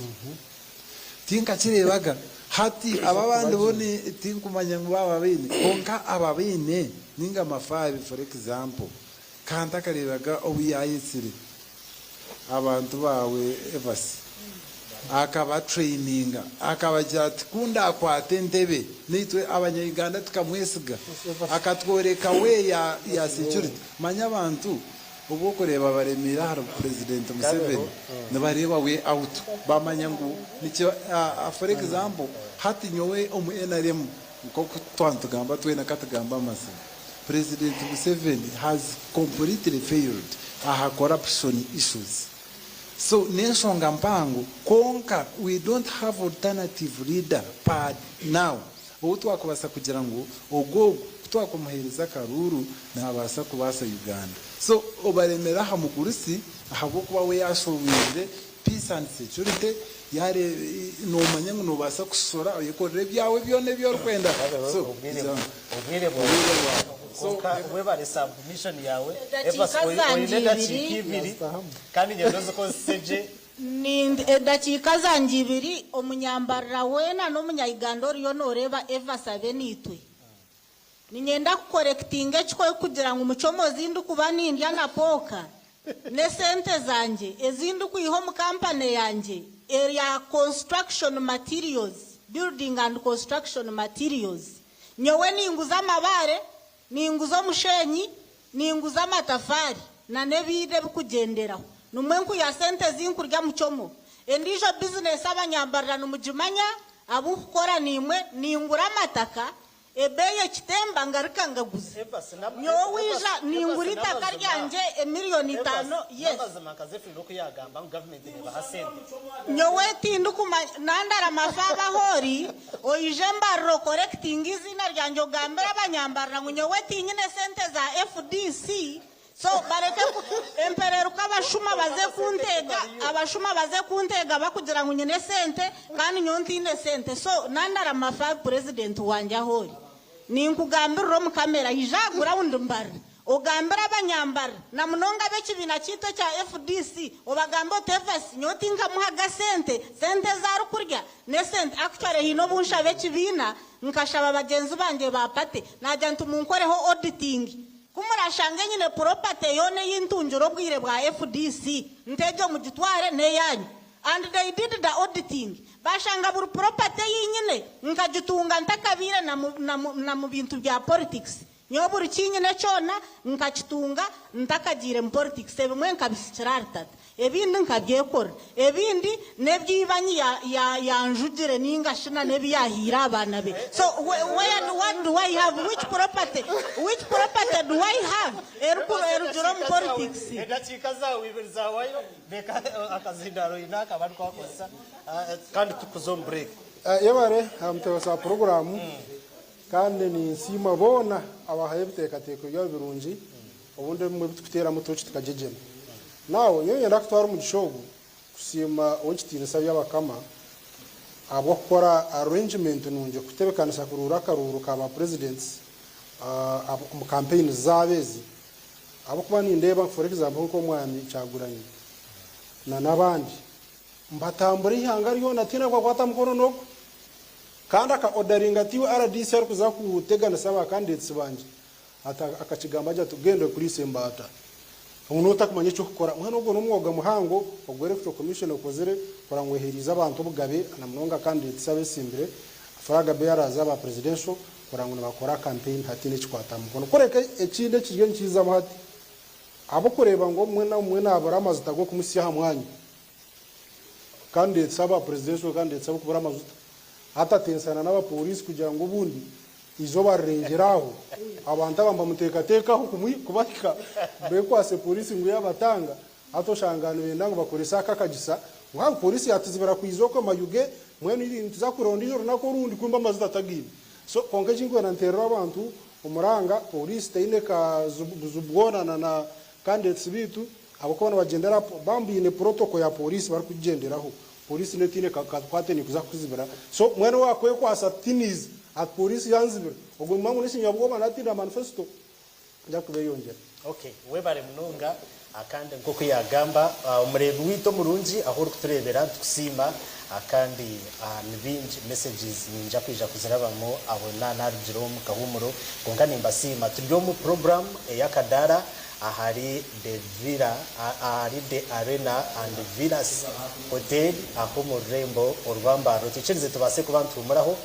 Speaker 3: Tinkakireebaga. Hati aba abandi bo ni tinkumanya ngu baaba baine kwonka aba baine ninga Mafabi for example ka ntakareebaga obu yaayetsire abantu baawe Evasi akaba traininga akabagira ati ku ndakwata entebe naitwe abanya Uganda tukamwesiga akatworeka way ya ya security manya abantu obu okureeba baremeire ahari president Museveni nibareeba way out bamanya ngu nikyo for example hati nyowe omu nrm nkoku twaba nitugamba twena katugambe amazima President Museveni has completely failed aha corruption issues so nenshonga mpango kwonka we don't have alternative leader per now ou twakubasa kugira ngu ogu ogu kutwakumuhereza akaruuru nabaasa kubaasa Uganda so obaremera aha mugurusi ahabwokuba we yashobwire peace and security yareeba nomanya ngu nobaasa kushora oyekorere ebyawe byona ebi orikwenda so
Speaker 2: Obwire
Speaker 3: so
Speaker 2: obwire bwawe
Speaker 3: so
Speaker 2: kwonka webare submission yawe
Speaker 4: Edakiika
Speaker 2: Evas oine
Speaker 4: zangye
Speaker 2: edakiika
Speaker 4: ibiri.
Speaker 2: ibiri kandi nyenda ozikozese gye.
Speaker 4: Ni edakiika zangye ibiri omunyambarira weena n'omunya-Uganda oriyo noreeba Evas abe naitwe. Niinyenda kukorekitinga ekikooyi kugira ngu mucomozi ndikuba nindya na pooka n'esente zangye ezi ndikwiha omu kampani yangye eya construction materials, building and construction materials. Nyowe ninguza amabaare, ninguza omusheenyi, ninguza amatafaari na n'ebindi ebikugyenderaho. Nimwo nkuiha sente ezi nkurya mucomo. Endiijo bizinesi abanyambarira nimugimanya, abu nkukora naimwe, ningura amataka, Ebeeyi ekitemba ngaruka ngaguza. Nyowe waija ningura eitaka ryangye emiliyoni itaano yes. Nyowe tindikumanya nandara mafa aba ahoori oije Mbarara okorekitinge eiziina ryangye ogambire abanyambarara ngu nyowe tinyine sente za FDC So bareke ku empereruka abashuma baze kunteega abashuma baze kunteega bakugira ngu nyine esente kandi nyowe ntiine sente so nandara mafa president wangye ahoori ninkugambirira omu camera ija aha ground mbarira ogambire abanyambarira na munonga abekibiina kyeitu ekya FDC obagambe oti Evasi nyowe tinkamuhaga sente sente ezi arikurya nesente actually haine obu nshaba ekibiina nkashaba bagyenzi bangye ba party nagira nti munkoreho auditing Ku murashange nyine property yoona ei ntungire obwire bwa FDC, nti egyo mugitware n'eyaanyu. And they did the auditing, baashanga buri property ei nyine nkagitunga ntakabaire na mu, na mu, na mu bintu bya politics. Nyowe buri ki nyine kyona nkakitunga ntakagiire mu politics. Ebimwe nkabisikira ahari tata. Ebindi nkabyekorera. Ebindi n'ebi ibanyi ya, ya, yanjugire ninga shi na n'ebi yaahaire abaana be. So whe, where do, what do I have? Which property, which property do I have eriku, erugire omu politics?
Speaker 2: Edakiika zaawe ibiri zahwayo, reka akazindaaro oine aka barikwakozesa kandi tukuze omu break.
Speaker 11: Yebare aha mutebeekanisa wa puroguraamu kandi ninsiima boona abahayo ebiteekateeko byabo birungi Obundi ebimwe ebi turikuteeramu tooki tukagyegyena. Naawe, nyowe niinyenda kutwara omugisha ogu kusiima Ow'ekitiinisa Byabakama ahabw'okukora arrangement nungi kutebekanisa kuruura akaruuru ka ba presidents omu campaigns zaabo ezi ahabw'okuba nindeeba for example nk'omwami Kyagulanyi na n'abandi nibatambura eihanga ryona tihaine arikubakwata aha mukono n'ogu kandi aka orderinga ati iwe RDC arikuza kuteganisa ba candidates bangye Ati akakigamba agira ati, Genda okuriise embaata. Ngu notakumanya eky'okukora. Mbwenu ogwo n'omwoga muhango ogu Electoral Commission ekozire kurora ngu eheriize abantu obugabe na munonga candidates abesimbire, flag bearers aba presidential kurora ngu nibakora campaign hatiine ekikwata aha mukono. Kureka ekindi ekiriyo nikiizamu hati, ahabw'okureeba ngu omwe n'omwe nabura amajuta g'okumutsya aha mwanya, candidates aba presidential candidates ab'okubura amajuta. Atatensana n'abapooriisi kugira ngu obundi eizooba rirengyere aho abantu aba nibamuteekateekaho kubahika bekwatse pooriisi ngu yaabatanga. Hati oshanga nibenda ngu bakorese aka akagisa ngu haabu pooriisi yaatuzibira kwija okwe Mayuge mbwenu nituza kuronda ondiijo orunaku orundi kumbe amazita atagaine. So kwonka eki ndikwenda nteerere abantu omuranga pooriisi teine buzibu bwona na candidates beitu ahabw'okuba nibagyendera bambi baine protocol ya pooriisi barikugigyenderaho. Pooriisi neyo teine kakwate nekuza kukuzibira. So mbwenu owakwekwasa tiniizi ati pooriisi yanzibira ogwo nimumanya ngu n'ekinyabwoba natinda manifesto nja kubeyongyera.
Speaker 2: Ok webare munonga kandi nkoku yagamba omureebi waitu omurungi ahu orikutureebera nitukusiima kandi nibingi messages ninja kwija kuzirabamu aho narugireho omu kahuumuro kwonka nimbasiima turi omu program eyakadaara ahari The Villa ahari The Arena and Villas Hotel aho omu rurembo orwa Mbarara otwikirize tubaase kuba nituhumuraho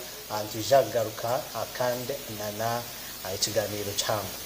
Speaker 2: nitwija kugaruka kandi nana ekiganiiro kihango.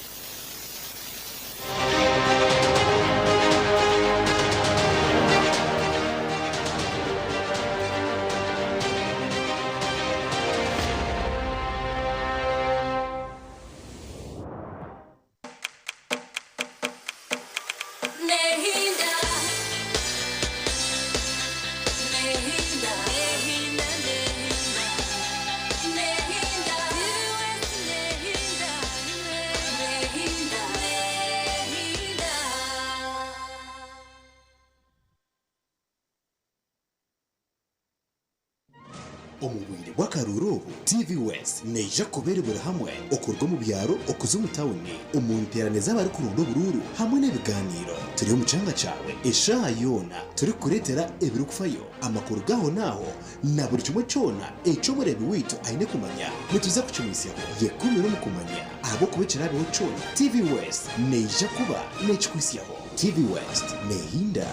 Speaker 6: Omu bwire bw'akaruuru obu, TV West neija kuba eri buri hamwe okuruga omu byaro okuza omu tauni, omu nteerane z'abarikuronda oburuuru hamwe n'ebigaaniiro. Turi omu kyanga kyawe eshaaha yoona turikukureetera ebirikufayo, amakuru g'ahonaaho na buri kimwe kyona eki omureebi waitu aine kumanya. Nituza kukimwitsyaho. Yekuumire omu kumanya ahabw'okuba ekiraabeho kyona, TV West neija kuba neekikuhitsyaho. TV West neehinda.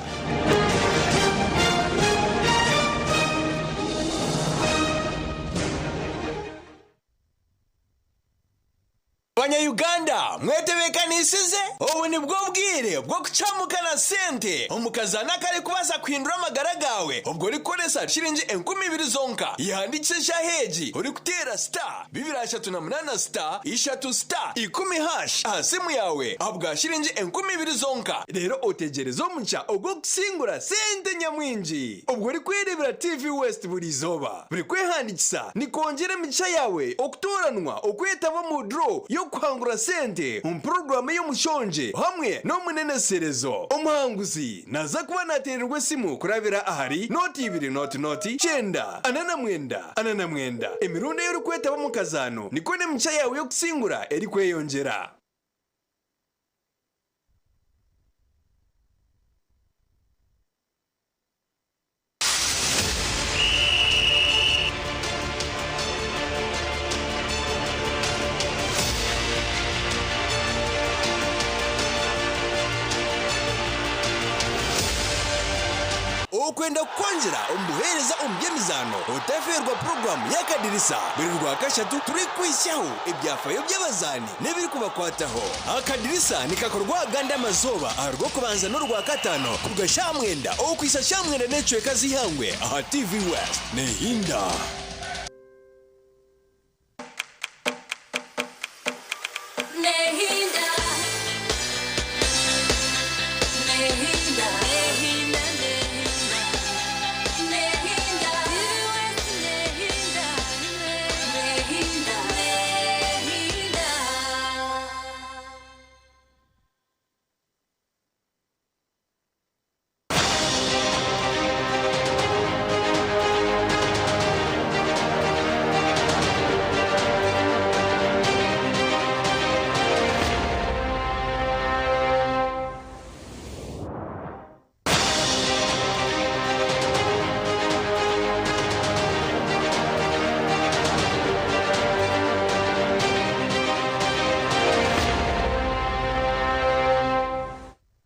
Speaker 5: Banya-Uganda mwetebeekanisize? Obu nibwo bwire bw'okucamuka na sente omu kazaano akarikubaasa kuhindura amagara gaawe obwo orikukoresa shiringi 2000 zonka. Yehandiikise eshaaha egi orikuteera star 238 star ishatu star ikumi hash aha simu yaawe ahabwa shiringi 2000 zonka reero otegyereze omugisha ogw'okusingura sente nyamwingi obwo orikwereebera TV West buri izooba. Buri kwehandiikisa nikwongyera emigisha yaawe okutooranwa okwetaba omu draw y'okuhangura sente omu puroguraamu ey'omushongye hamwe n'omuneneserezo. Omuhanguzi naaza kuba naateererwa esimu kurabira ahari nooti ibiri nooti nooti kyenda ana na mwenda ana na mwenda. Emirundi ei orikwetaba omu kazaano nikwo n'emigisha yaawe y'okusingura erikweyongyera. Okwenda kukwongyera omu buheereza omu by'emizaano, otafeerwa puroguraamu y'Akadirisa buri Rwakashatu turikuhitsyaho ebyafaayo by'abazaani n'ebirikubakwataho. Akadirisa nikakorwa agandi amazooba aha Rwokubanza n'Orwakataano kuruga shaaha mwenda okuhitsya shaaha mwenda n'ekicweka z'eihangwe aha TV West. Nehinda.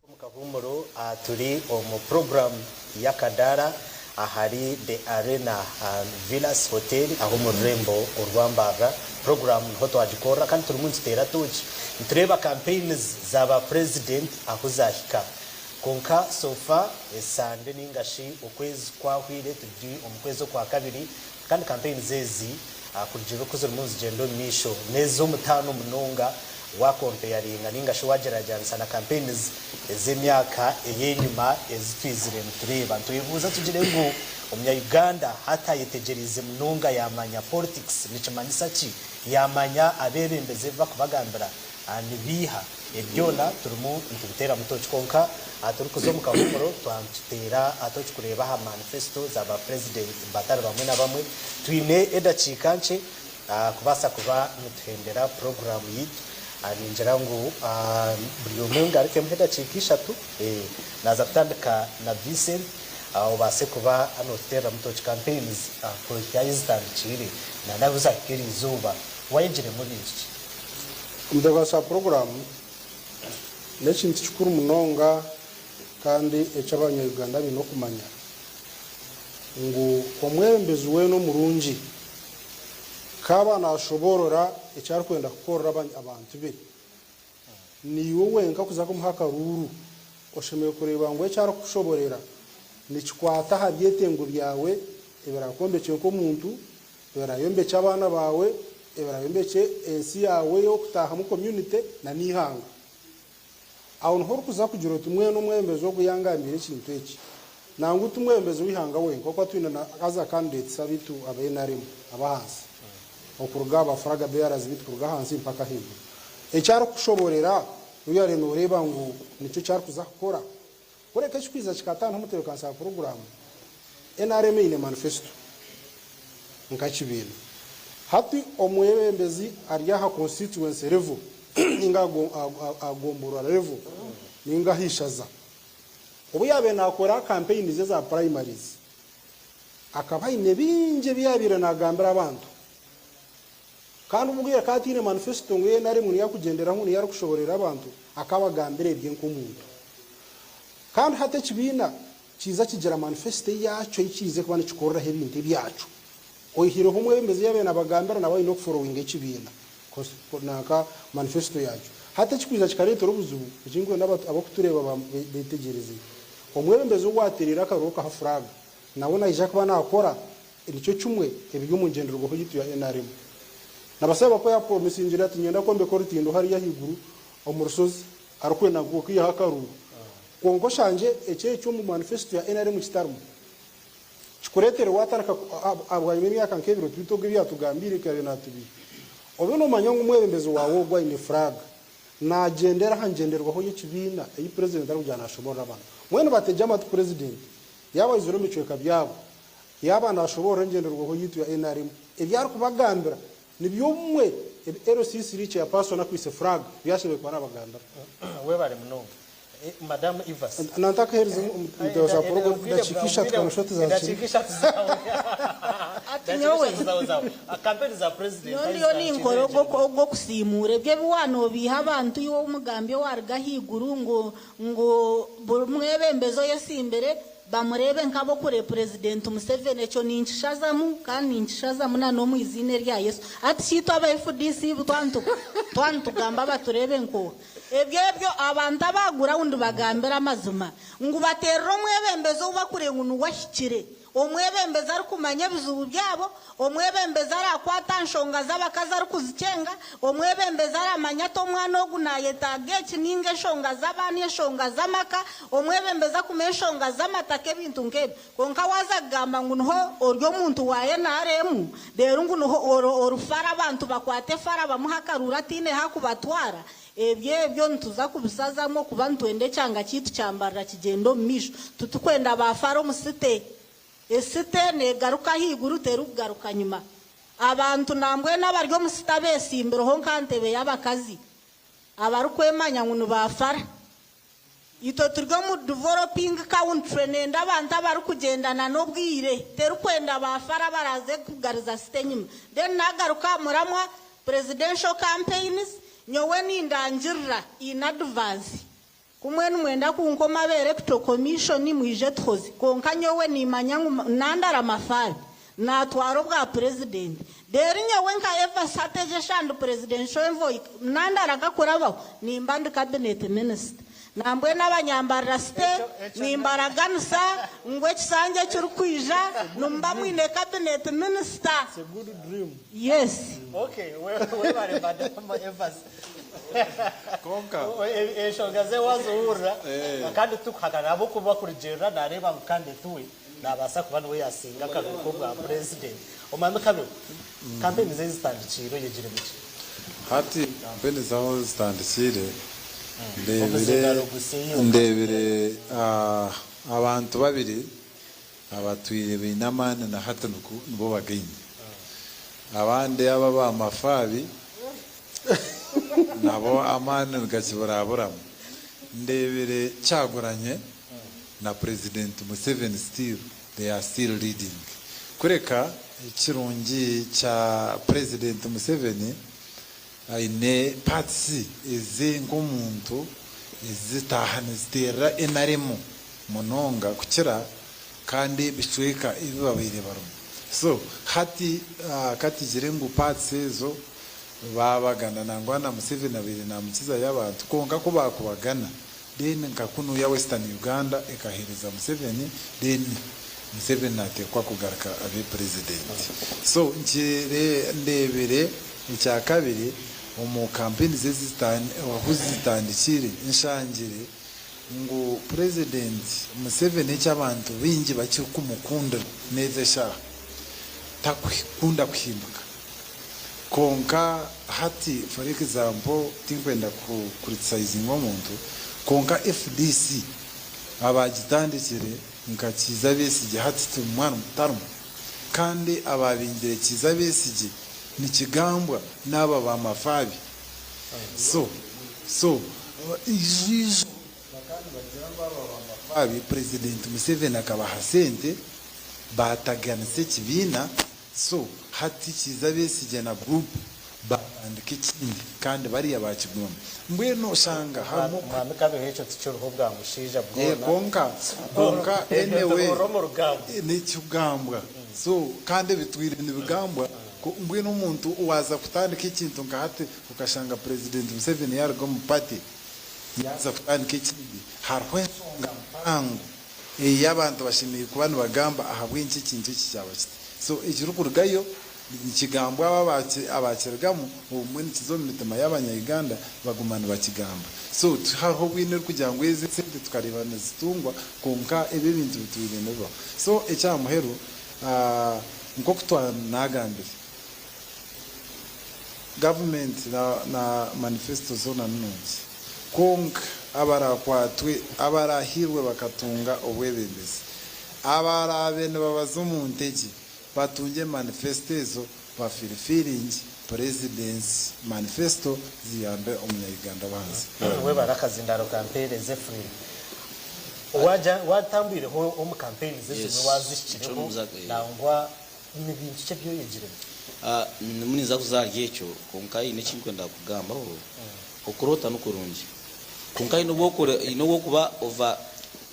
Speaker 2: Omu kahuumuro turi omu puroguraamu y'akadaara ahari The Arena Villas Hotel aho omu rurembo orwa Mbarara. Puroguraamu niho twagikorera kandi turimu nituteera tooki nitureeba campaigns za ba purezidenti ahu zaahika. Kwonka so far esande ninga shi okwezi kwahwire turi omu kwezi okwakabiri. Kandi campaigns ezi kurugiirira oku zirimu nizigyenda omu maisho n'ez'omutaano munonga wakompeyaringa ninga shi wagyeragyeranisa na campaigns ez'emyaka ey'enyima ezi twizire nitureeba. Nitwebuuza tugire ngu omunya Uganda hati ayetegyereize munonga yamanya politics nikimanyisa ki, yamanya abebembezi ebi bakubagambira nibiiha? Ebi byona turimu nitubiteeramu tooki kwonka turikuza omu kahuumuro twaba nituteera tooki kureeba aha manifesto za ba purezidenti batari bamwe na bamwe. Twine edakiika nkye kubaasa kuba nituhendera puroguraamu yaitu. Ningira ngu buri omwe ngarukemu edakiika ishatu. Naaza kutandika na Vincent obaase kuba nootuteereramu tooki campaigns kuhika ahu zitandikiire n'ahu zaahika eriizooba wayegiremu bintu ki?
Speaker 11: Omutebeekanisa wa puroguraamu n'ekintu kikuru munonga kandi eki abanya-Uganda baine okumanya ngu omwebembezi weena omurungi kaaba nashoboorora eki arikwenda kukorera abantu be, niiwe wenka kuza kumuha akaruuru oshemereire kureeba ngu eki arikushoborera nikikwata aha byetengo byawe ebiraakwombekye nk'omuntu, Ebirayombekye abaana baawe, ebirayombekye ensi yaawe ey'okutaahamu community na n'eihanga. Aho niho orikuza kugira oti mbwenu omwebembezi ogu yangambiire ekintu eki. Nangwa ti mwebembezi w'eihanga wenka ahabw'okuba twine na other candidates abaitu aba nrm ab'ahansi okuruga aha ba flag bearers baitu kuruga ahansi mpaka ahaiguru. Eki arikushoborera really noreeba ngu nikyo eki arikuza kukora. Kureka ekikwiza kikataana omutebekanisa wa puroguraamu, nrm eine manifesito nka kibiina. Hati omwebembezi ari aha constituency level ninga aha gomborora level ninga aha ishaza, obu yaabaire naakora kampeyini ze za primaries, akaba aine bingi ebi yaabaire naagambira abantu. Kandi obwo akaba ataine manifesito ngu nrm niyo arikugyenderaho ngu niyo arikushoborera abantu, akabagambira ebye nk'omuntu. Kandi hati ekibiina kiiza kigira manifesito eyaakyo ei kiize kuba nikikoreraho ebintu ebyakyo. Oihireho omwebembezi yaabaire nabagambira nawe aine okuforowinga ekibiina nanka manifesito yaakyo. Hati ekikwija kikareetera obuzibu, eki ndikwenda abarikutureeba beetegyereze, omwebembezi owaatereire akaruru kaha furaaga nawe naija kuba naakora Nikyo kimwe ebiri omu ngyendererwaho yaitu ya nrm. Nabasaba ku yapromisingire ati niinyenda kwombeka orutindo hariya ahaiguru omu rushozi arikwenda ngu okwihaho akaruuru. Kwonka oshangye ekyo ekyo omu manifesto ya nrm kitarimu. Kikureetere watandika bwanyima y'emyaka nk'ebiri oti beitu ogu ebi yatugambiire ku yaabaire naatubiiha. Obe nomanya ngu omwebembezi waawe ogu aine flag nagyendera aha ngyendererwaho y'ekibiina ei purezidenti arikugira nashoborora abantu. Mbwenu bategye amatu purezidenti yaaba aizire omu bicweka byabo Yaaba naashoboorora engyendererwaho yaitu ya nrm, ebi arikubagambira nibyo bimwe ebi LC Siri Chairperson akwaitse flag ebi ashemereire kuba naabagambira.
Speaker 2: Webale munonga Madam Evas.
Speaker 11: Nantakaheerize omutebeekanisa wa puroguramu edakiika ishatu kana shoti za
Speaker 2: Edakiika ishatu zawe.
Speaker 4: Ati nyowe.
Speaker 2: Campaign za president.
Speaker 4: Nyowe ndiyo ninkora ogw'okusiimuura ebyo ebi waanobiiha abantu iwe omugambi owaruga ahaiguru ngu ngu buri mwebembezi oyesimbire Bamureebe nk'ab'okurepurezidentu Museveni, ekyo ninkishazamu kandi ninkishazamu na n'omu iziina erya Yesu. Hati shi itwe aba FDC twaba nitugamba batureebe nk'oha? Ebyo ebyo abantu aba gurawundi bagambire amazima ngu bateerere omwebembezi ou bakureeba ngu niwe ahikire, omwebembezi arikumanya ebizibu byabo, Omwebembezi arakwata aha nshonga z'abakazi arikuzikyenga, omwebembezi aramanya ati omwana ogu nayetaaga eki ninga enshonga z'abaana, enshonga z'amaka, omwebembezi akumanya enshonga z'amataka ebintu nk'ebyo. Kwonka waaza kugamba ngu niho ori omuntu wa nrm reero ngu niho ori fara abantu bakwate fara bamuhe akaruuru ataine hakubatwara, ebyo ebyo nituza kubisazamu okuba nitwenda ekyanga kyaitu kya Mbarara kigyende omu maisho. Titukwenda ba fara omu site. Esite neegaruka ahaiguru terikugaruka nyima. Abantu nambwenu abari omu site abeesimbireho nka ntebe y'abakazi abarikwemanya ngu ni ba fara. Itwe turi omu developing country nenda abantu abarikugyendana n'obwire terikwenda ba fara abaraaze kugariza site enyima. Then nagaruka aha muramwa presidential campaigns nyowe nindangirira in advance Ku mbwenu mwenda kunkoma aba Electoral Commission mwije tuhoze kwonka nyowe nimanya ngu nandara Mafabi natwara obwa Purezidenti reero nyowe nka Eva Sateje Shandu Presidential Envoy nandara kakurabaho nimba ndi Cabinet Minister. Nambwenu abanyambarira site nimbaraganisa ngu ekisanja ekirikwija nimuba mwine cabinet minister. Yes.
Speaker 2: Okay, webare madam Evans.
Speaker 3: Konka.
Speaker 2: Enshonga ze waziwurira kandi tukuhakana ahabw'okuba kurugiirira nareeba ngu candidate we nabaasa kuba niwe yasinga akaruru k'obwa president. Omwami Kabeho, campaign ze zitandikiire oyegire muki?
Speaker 3: Hati kampeni z'ahu zitandikiire, ndeebire ndeebire abantu babiri abatwire baine amaani na hati nibo bagaine. Abandi abo aba mafaabi nabo amaani nigakiburaburamu. Ndeebire Kyaguranye na President Museveni still they are still leading. Kureka ekirungi kya President Museveni aine parts eze nk'omuntu ezitaaha niziteerera nrm munonga kukira kandi ebicweka ebi babaire barimu. So hati katugire ngu parts ezo baabagana nangwa na Museveni abaire namukizayo abantu kwonka ku baakubagana Then nka kunuya western Uganda ekahereza Museveni then Museveni natekwa kugaruka abe president. So nkire ndebire ekyakabiri omu campaign ze ahu zitandikire nshangire ngu president Museveni eki abantu baingi bakirikumukundira nezi eshaaha takukunda kuhinduka. Kwonka hati for example tinkwenda ku criticizinga omuntu kwonka fdc abagitandikire nka Kiiza Besigye hati tarimu kandi ababingire Kiiza Besigye nikigambwa naaba ba Mafabi so so ijo bakaba nibagira ngu aba ba Mafabi president Museveni akabaha sente bataganisa ekibiina. So hati Kiiza Besigye na group batandika ekindi kandi bariya bakigumamu. Mbwenu oshanga harimu oku.
Speaker 2: Mwami Kabeho ekyo tikiriho bwa mushaija
Speaker 3: bwona. Kwonka kwonka anyway nekigambwa so kandi ebitwire nibigambwa mbwenu omuntu waza kutandika ekintu nka hati okashanga president Museveni yaruga omu party yaza kutandika ekindi hariho enshonga mpango Eyi abantu bashemereire kuba nibagamba ahabw'enki ekintu eki kyaba kiti. So ekirikurugayo nikigambwa abo abakirigamu obumwe nikiza omu mitima y'abanya Uganda baguma nibakigamba. So tihariho bwino erikugira ngu ezi esente tukareeba nizitungwa kwonka ebi ebintu bitwire nibibaho. So ekyaha muheru nk'oku twanagambire Gavumenti na manifesto zoona ni nungi, kwonka abarakwatwe, abarahairwe bakatunga obwebembezi, abaraabe nibabaza omu ntegye batungye manifesto ezo bafilfilinge Purezident's manifesto ziyambe omunya-Uganda w'ahansi.
Speaker 2: Webare akazindaro kampereze Ephraim. Watambwireho omu campaigns ezimwe
Speaker 1: Yes,
Speaker 2: wazihikireho
Speaker 1: nikyo nimuza
Speaker 2: nangwa Ni bintu ki ebi oyegiremu?
Speaker 1: Ndimu ninza kuza ahari ekyo, kwonka haine eki ndikwenda kukugambaho. Okuroota nikurungi, kwonka haine obu haine obu orikuba ova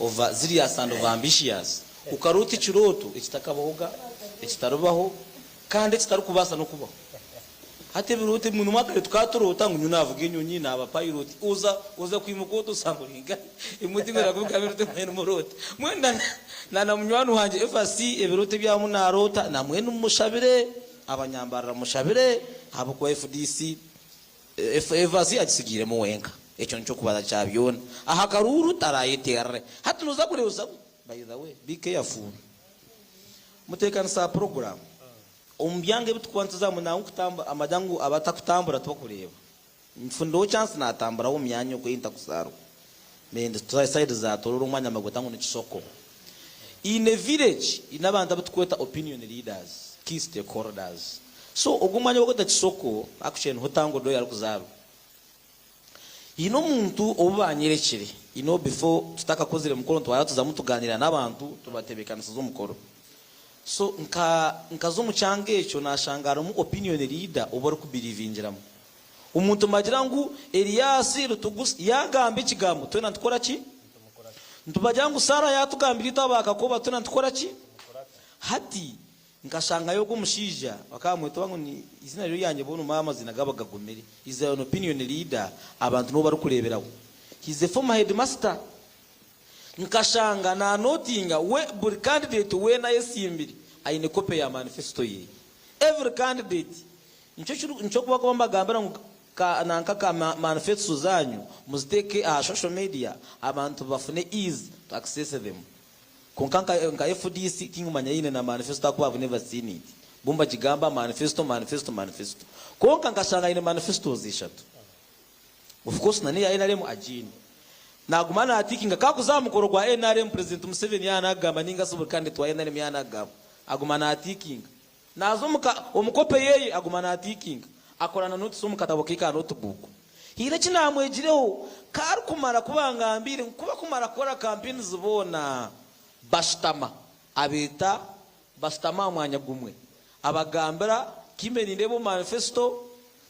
Speaker 1: ova zirias and ova ambitious, okaroota ekirooto ekitakabahoga, ekitaribaho, kandi ekitarikubaasa n'okubaho. Hati ebirooto ebimwe nimwo kare tukaba turoota ngu nyowe naavuga enyonyi, naaba pilot, oza oza kwimuka oti osanga ori nkahi? Imwe tinkwenda kubigamba ebirooto ebi mwine muroota. Mbwenu na na na munywani wangye Evasi ebirooto ebi arimu naaroota namwenu mumushabire, abanyambarara mumushabire ahabw'okuba FDC Evasi agisigiiremu wenka. Ekyo nikyo kubanza kya byona. Aha karuuru tarayeterere. Hati nooza kureeba oza by the way be careful. Muteekanisa puroguraamu. Omu byanga ebi turikuba nituzamu nangwa kutambura amanya ngu abatakutambura tibakureeba. Nfunireho chance natamburaho omu myanya okwo ei ntakuzaarwa. Then side za Tororo omwanya nibagweta ngu ni Kisoko. In a village haine abantu abu turikweta opinion leaders, key stakeholders. So ogwo omwanya ogu barikweta Kisoko actually niho Tanga Odoi arikuzaarwa. Haine omuntu ou baanyerekire, you know before tutakakozire mukoro nitubanza tuzamu tugaaniira n'abantu tubatebeekanisiza omukoro. So nka nkaza omu kyanga ekyo naashanga harimu opinion leader ou barikubiriivingiramu. Omuntu nibagira ngu Elias Rutugusa yaagamba ekigambo twena nitukora ki? Nitubagira ngu Sarah yaatugambira itwe aba Kakoba twena nitukora ki? Hati Nkashangayo ogwo omushaija bakaba bamweta ngu ni eizina ryo ryangye boona omu amaziina gaba gagumire is an opinion leader abantu nibo barikureberaho. He is a former headmaster. Nkashanga nanotinga we buri candidate weena ayesimbire aine copy ya manifesto ye. Every candidate. Nikyo nikyo kubakuba mbagambira ngu ka nanka ka manifesto zanyu muziteeke aha social media abantu bafune ease to access them. Kwonka nka nka FDC tinkumanya eine na manifesto ahakuba have never seen it. Bo nibagigamba manifesto manifesto manifesto. Kwonka nkashanga aine manifestos ishatu. Of course na n'eya nrm agiine. Naguma natikinga ka kuza aha mukoro gwa nrm President Museveni yaaba nagamba ninga shi buri candidate wa nrm yaaba nagamba aguma natikinga. Naza omu ka omu kope yeye aguma natikinga. Akora na notes omu katabo ke ka notebook. Haine eki namwegireho ka arikumara ku bangambiire ngu ku bakumara kukora campaigns boona bashutama abeeta bashutama aha mwanya gumwe abagambira kimbe nindeeba omu manifesto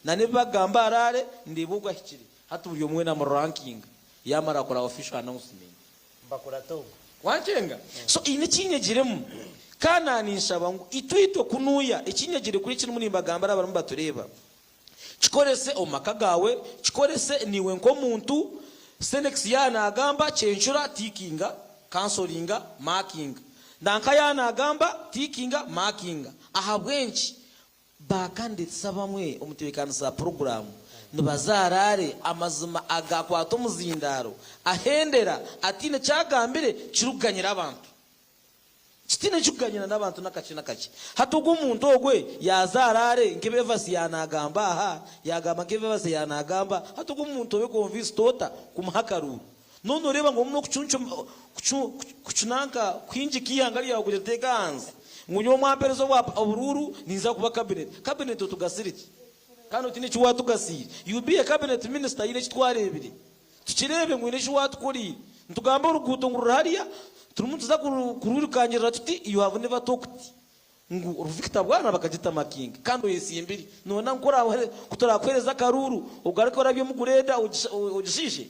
Speaker 1: Na n'ebi bakugamba haraare ndeeba ogu ahikire. Hati buri omwe weena amurankinga yaamara akora official announcement.
Speaker 2: Mbakurata ogwo.
Speaker 1: Wankyenga? So eine eki nyegyiremu. Ka naaninshaba ngu itwe itwe kunuuya eki nyegyire kuri eki ndimu nimbagambira abarimu batureeba. Kikorese omu maka gaawe, kikorese naiwe nk'omuntu. Senex yaaba naagamba, kyencura, tiikinga, kansoringa, maakinga. Nanka yaaba naagamba, tiikinga, maakinga. Ahabw'enki? Ba candidates abamwe omu tebeekanisa ya puroguraamu nibaza haraare amazima agakwata omuzindaaro ahendera ataine eki agambire kirikuganyira abantu. Kitaine ekirikuganyira n'abantu n'akakye n'akakye. Hati ogwo omuntu ogwe yaaza haraare nk'ebi Evasi yaanagamba aha, yaagamba nk'ebi Evasi yaanagamba, hati ogwo omuntu obe convinced ota kumuha akaruuru? Noona nooreeba ngu omu n'okucunanka kuhingika eihanga ryawe kuriteeka ahansi ngu nyowe mwampereza oburuuru ninza kuba cabinet. Cabinet otugasire ki? Kandi otiine eki waatugasiire. You be a cabinet minister haine eki twareebire. Tukireebe ngu haine eki waatukoreire. Nitugamba oruguuto ngu ruri hariya, turimu nituza kurwirukangirira tuti you have never talked ngu Victor Bwana bakagita makinga kandi oyesimbire. Noona ngu ku turakuheereza akaruuru ogaruke orabyemu gureeda ogishiishe?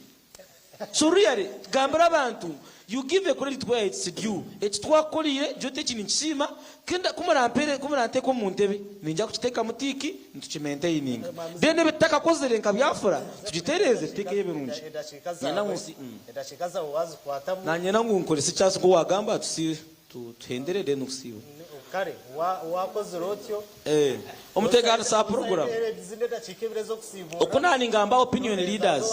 Speaker 1: So really gambira abantu you give a credit where it's due. Eki twakukoreire Jyoti eki ninkisiima ku muranteeka omu ntebe niinyija kukiteekamu tiiki nitukimaintaininga. Then ebi tutakakozire nka byafura tugitereeze tuteekeyo ebirungi. Niinyenda ngu nsi. Nanyenda ngu nkorese ekyasi nkoku wagamba tusi. Tuhendere then okusiiba.
Speaker 2: Kare wakozire otyo.
Speaker 1: Eh, omuteganisa wa program. Oku naningamba opinion leaders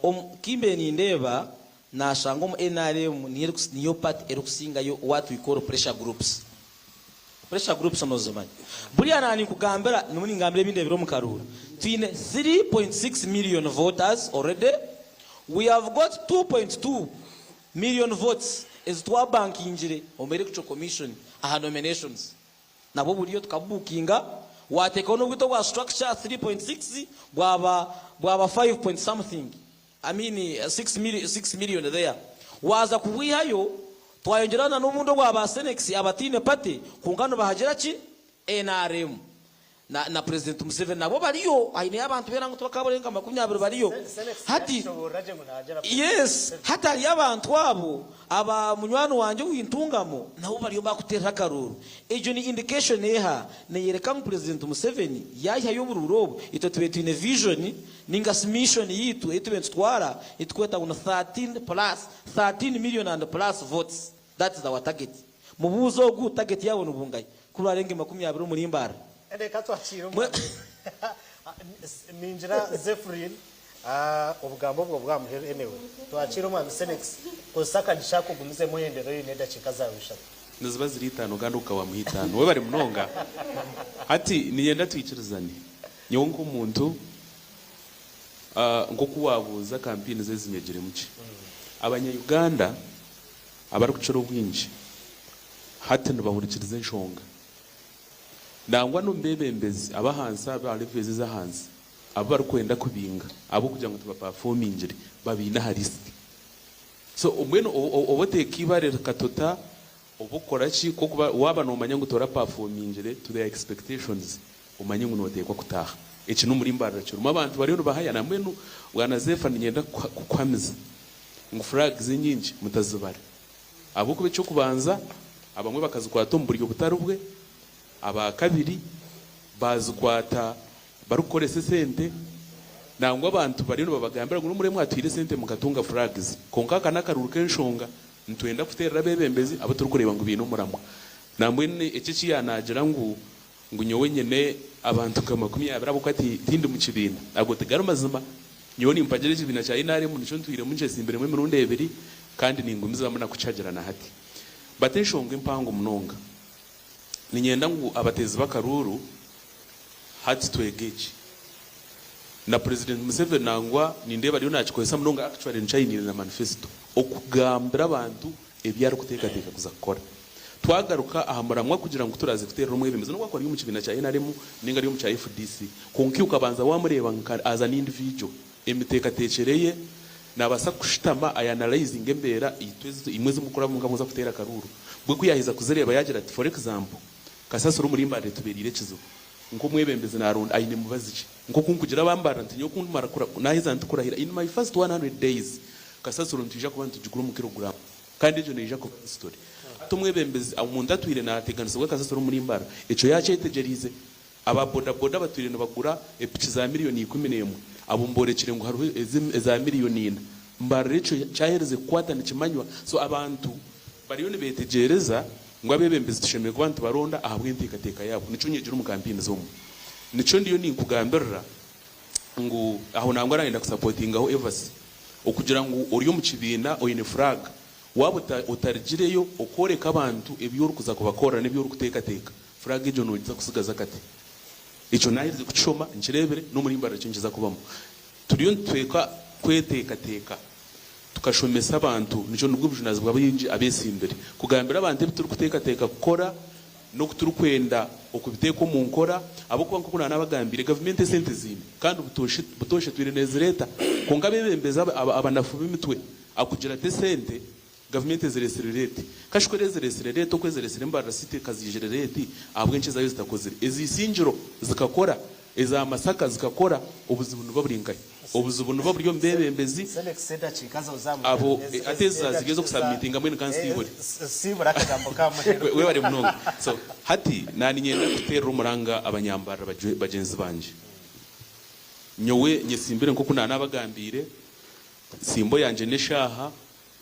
Speaker 1: omu kimbe nindeeba nashanga omu nrm niyo niyo party erikusingayo what we call pressure groups. Pressure groups nozimanya. Buriya naninkugambira nimu ningambira ebindebire omu karuuru. Twine 3.6 million voters already. We have got 2.2 Million votes ezi twabankingire omu Electoral Commission aha nominations nabwo buriyo tukabubukinga wateekaho n'obwito obwa structure 3.6 bwaba bwaba five point something I mean 6 million there waaza kubwihayo twayongyeraho na n'obundi obwa ba Senex abataine party kwonka nibahagira ki? Nrm. Na na president Museveni nabo bariyo aineyo abantu bena ngu tibakaabura nka makumyabiri bariyo hati yes hati hariyo abantu abo aba munywani wangye owu Ntungamo nabo bariyo bakuteerera akaruuru egyo ni indication eha neyereka ngu president Museveni yayihayo oburuuru obu itwe tubaire twine vision ninga shi mission yitu eyi tubaire nitutwara eyi tukweta ngu ni 13 plus 13 million and plus votes that is our target Mubuuze ogu target yaabo ni bungahi? Ku rurarenga makumyabiri omuri Mbarara.
Speaker 2: Reka twakiire omwami. Ningira Zephrine obugambo obwo bwamuheru anyway. Twakiire omwami Senex kozesa akagisha ako ogumizemu oyendereyo oine edakiika zaawe ishatu.
Speaker 9: Niziba ziri itaano kandi okaba wamuha itaano. Webare munonga. Hati niinyenda twikirizane. Nyowe nk'omuntu nk'oku waabuuza kampeyini ze zinyegyiremu ki? Abanya Uganda Abarikukira obwingi hati nibahurikiriza enshonga. Nangwa n'omu beebembezi ab'ahansi aba levels ez'ahansi abu barikwenda kubinga ahabw'okugira ngu tibapafomingire babaine aha lisiti. So mbwenu oba oteeka eibare rikatota oba okora ki kw'okuba waaba noomanya ngu torapafomingire to their expectations omanye ngu nooteekwa kutaaha. Eki n'omuri Mbarara kirimu abantu bariyo nibahaya nambwenu Bwana Zeefa niinyenda kukuhamiza ngu flags enyingi mutazibara ahabw'okuba eky'okubanza abamwe bakazikwata omu buryo butari bwe, aba kabiri baazikwata barikukoresa esente. Nangwa abantu bariyo nibabagambira ngu n'omuremwe atuhaire esente mukatunga flags. Kwonka aka n'akaruru k'enshonga. Nitwenda kuteerera abeebembezi abu turikureeba ngu baine omuramwa. Nambwenu eki eki yaanaagira ngu ngu nyowe nyine abantu nka 20 ahabw'okuba tindi mu kibiina, ago tigari mazima. Nyowe nimpagira ekibiina kya NRM nikyo ntwiremu nkyesimbiremu emirundi ebiri kandi ningumizamu na kukihagira na hati. But enshonga empango munonga, niinyenda ngu abateezi b'akaruuru hati twege eki. Na President Museveni nangwa nindeeba ariyo nakikozesa munonga actually nikyo ainiire na manifesto okugambira abantu ebi arikuteekateeka kuza kukora. Twagaruka aha muramwa kugira ngu kuturaze kuteerera omwebembezi nobu akuba ari omu kibiina kya nrm ninga ari omu kya fdc kwonka iwe okabanza wamureeba nka as an individual emiteekateekyere ye nabaasa kushutama aya analyzinge embeera itwe imwe ezi murikurabamu nka muza kuteera akaruuru bwe kuyaheza kuzireeba yagira ati for example kasasiro omuri Mbale etubereire ekizibu Nk'omwebembezi naaronda aine mubazi ki? Nk'oku nkugira abambarira nti nyowe ku ndimara naaheza nti kurahira in my first 100 days kasasiro nitwija kuba nitugigura omu kiloguramu kandi egyo neija kuba history. Hati omwebembezi omuntu atwire naateganisibwa kasasiro omuri Mbarara ekyo yaakyetegyereize. Aba boda boda batwire nibagura epiki za miriyoni 11 abo mboorekire ngu hariho eza miriyoni ina. Mbarara ekyo kyaherize kukwata nikimanywa so abantu bariyo nibeetegyereza Ngu abeebembezi tushemereire kuba nitubaronda ahabw'enteekateeka yaabo. Nikyo nyegire omu kampeyini z'omu. Nikyo ndiyo ninkugambirira ngu aho nangwa nayenda kusapotingaho Evasi. Okugira ngu ori omu kibiina oine furaaga, waaba otarigireyo okworeka abantu ebi orikuza kubakorera n'ebi orikuteekateeka, furaaga egyo nogiza kutsigaza kati. Ekyo naaherize kukishoma, nkireebire, n'omuri Mbarara nikyo nikiza kubamu. Turiyo nitutweka kweteekateeka tukashomesa abantu, nikyo nibwo bujunaanizibwa bwingi abeesimbire, kugambira abantu ebi turikuteekateeka kukora n'oku turikwenda okubiteeka omu nkora ahabw'okuba nk'oku naanabagambiire, gavumenti esente ziine kandi butoosha etwire neezireeta kwonka abeebembezi abanafu b'emitwe akugira ati esente Gavumenti ezireetsire reeti. Kashi ku ereezireetsire reeti oku ezireetsire Mbarara City ekaziijire reeti, ahabw'enki ezaayo zitakozire? Eza Isingiro zikakora, eza Masaka zikakora, obuzibu nibuba buri nkahi? Obuzibu nibuba buri omu beebembezi abo hati ezi zaaziga ez'okusubmitinga mbwenu ka nsiibure. Webare munonga. So hati naaniinyenda kuteerera omuranga Abanyambarara bagyenzi bangye. Nyowe nyesimbire nk'oku naanabagambiire, Tsimbo yangye n'eshaaha,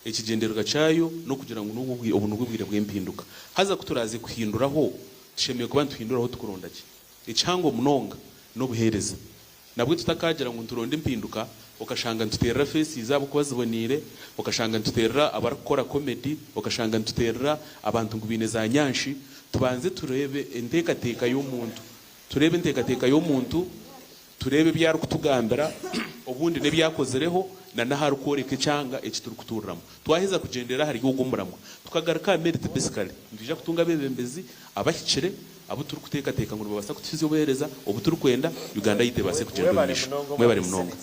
Speaker 9: ekigyendererwa kyayo n'okugira ngu obu nibwo bwire bw'empinduka. Haza ku turaaze kuhinduraho, tushemereire kuba nituhinduraho tukuronda ki? Ekihango munonga n'obuheereza. Nabwo tutakaagira ngu nituronda empinduka, okashanga nituteerera feesi zaabo kuba ziboneire, okashanga nituteerera abarikukora comedy, okashanga nituteerera abantu ngu baine za nyanshi, tubanze tureebe enteekateeka y'omuntu. Tureebe enteekateeka y'omuntu. Tureebe ebi arikutugambira, obundi n'ebi akozireho, na n'ahu arikworeka ekyanga eki turikutuuriramu. Twaheza kugyendera ahari ogwo muramwa, tukagaruka aha merit basically, nitwija kutunga abeebembezi abahikire abu turikuteekateeka ngu nibabaasa kutuhitsya obuheereza obu turikwenda, Uganda yaitu ebaase kugyenda omu maisho. Mwebare munonga.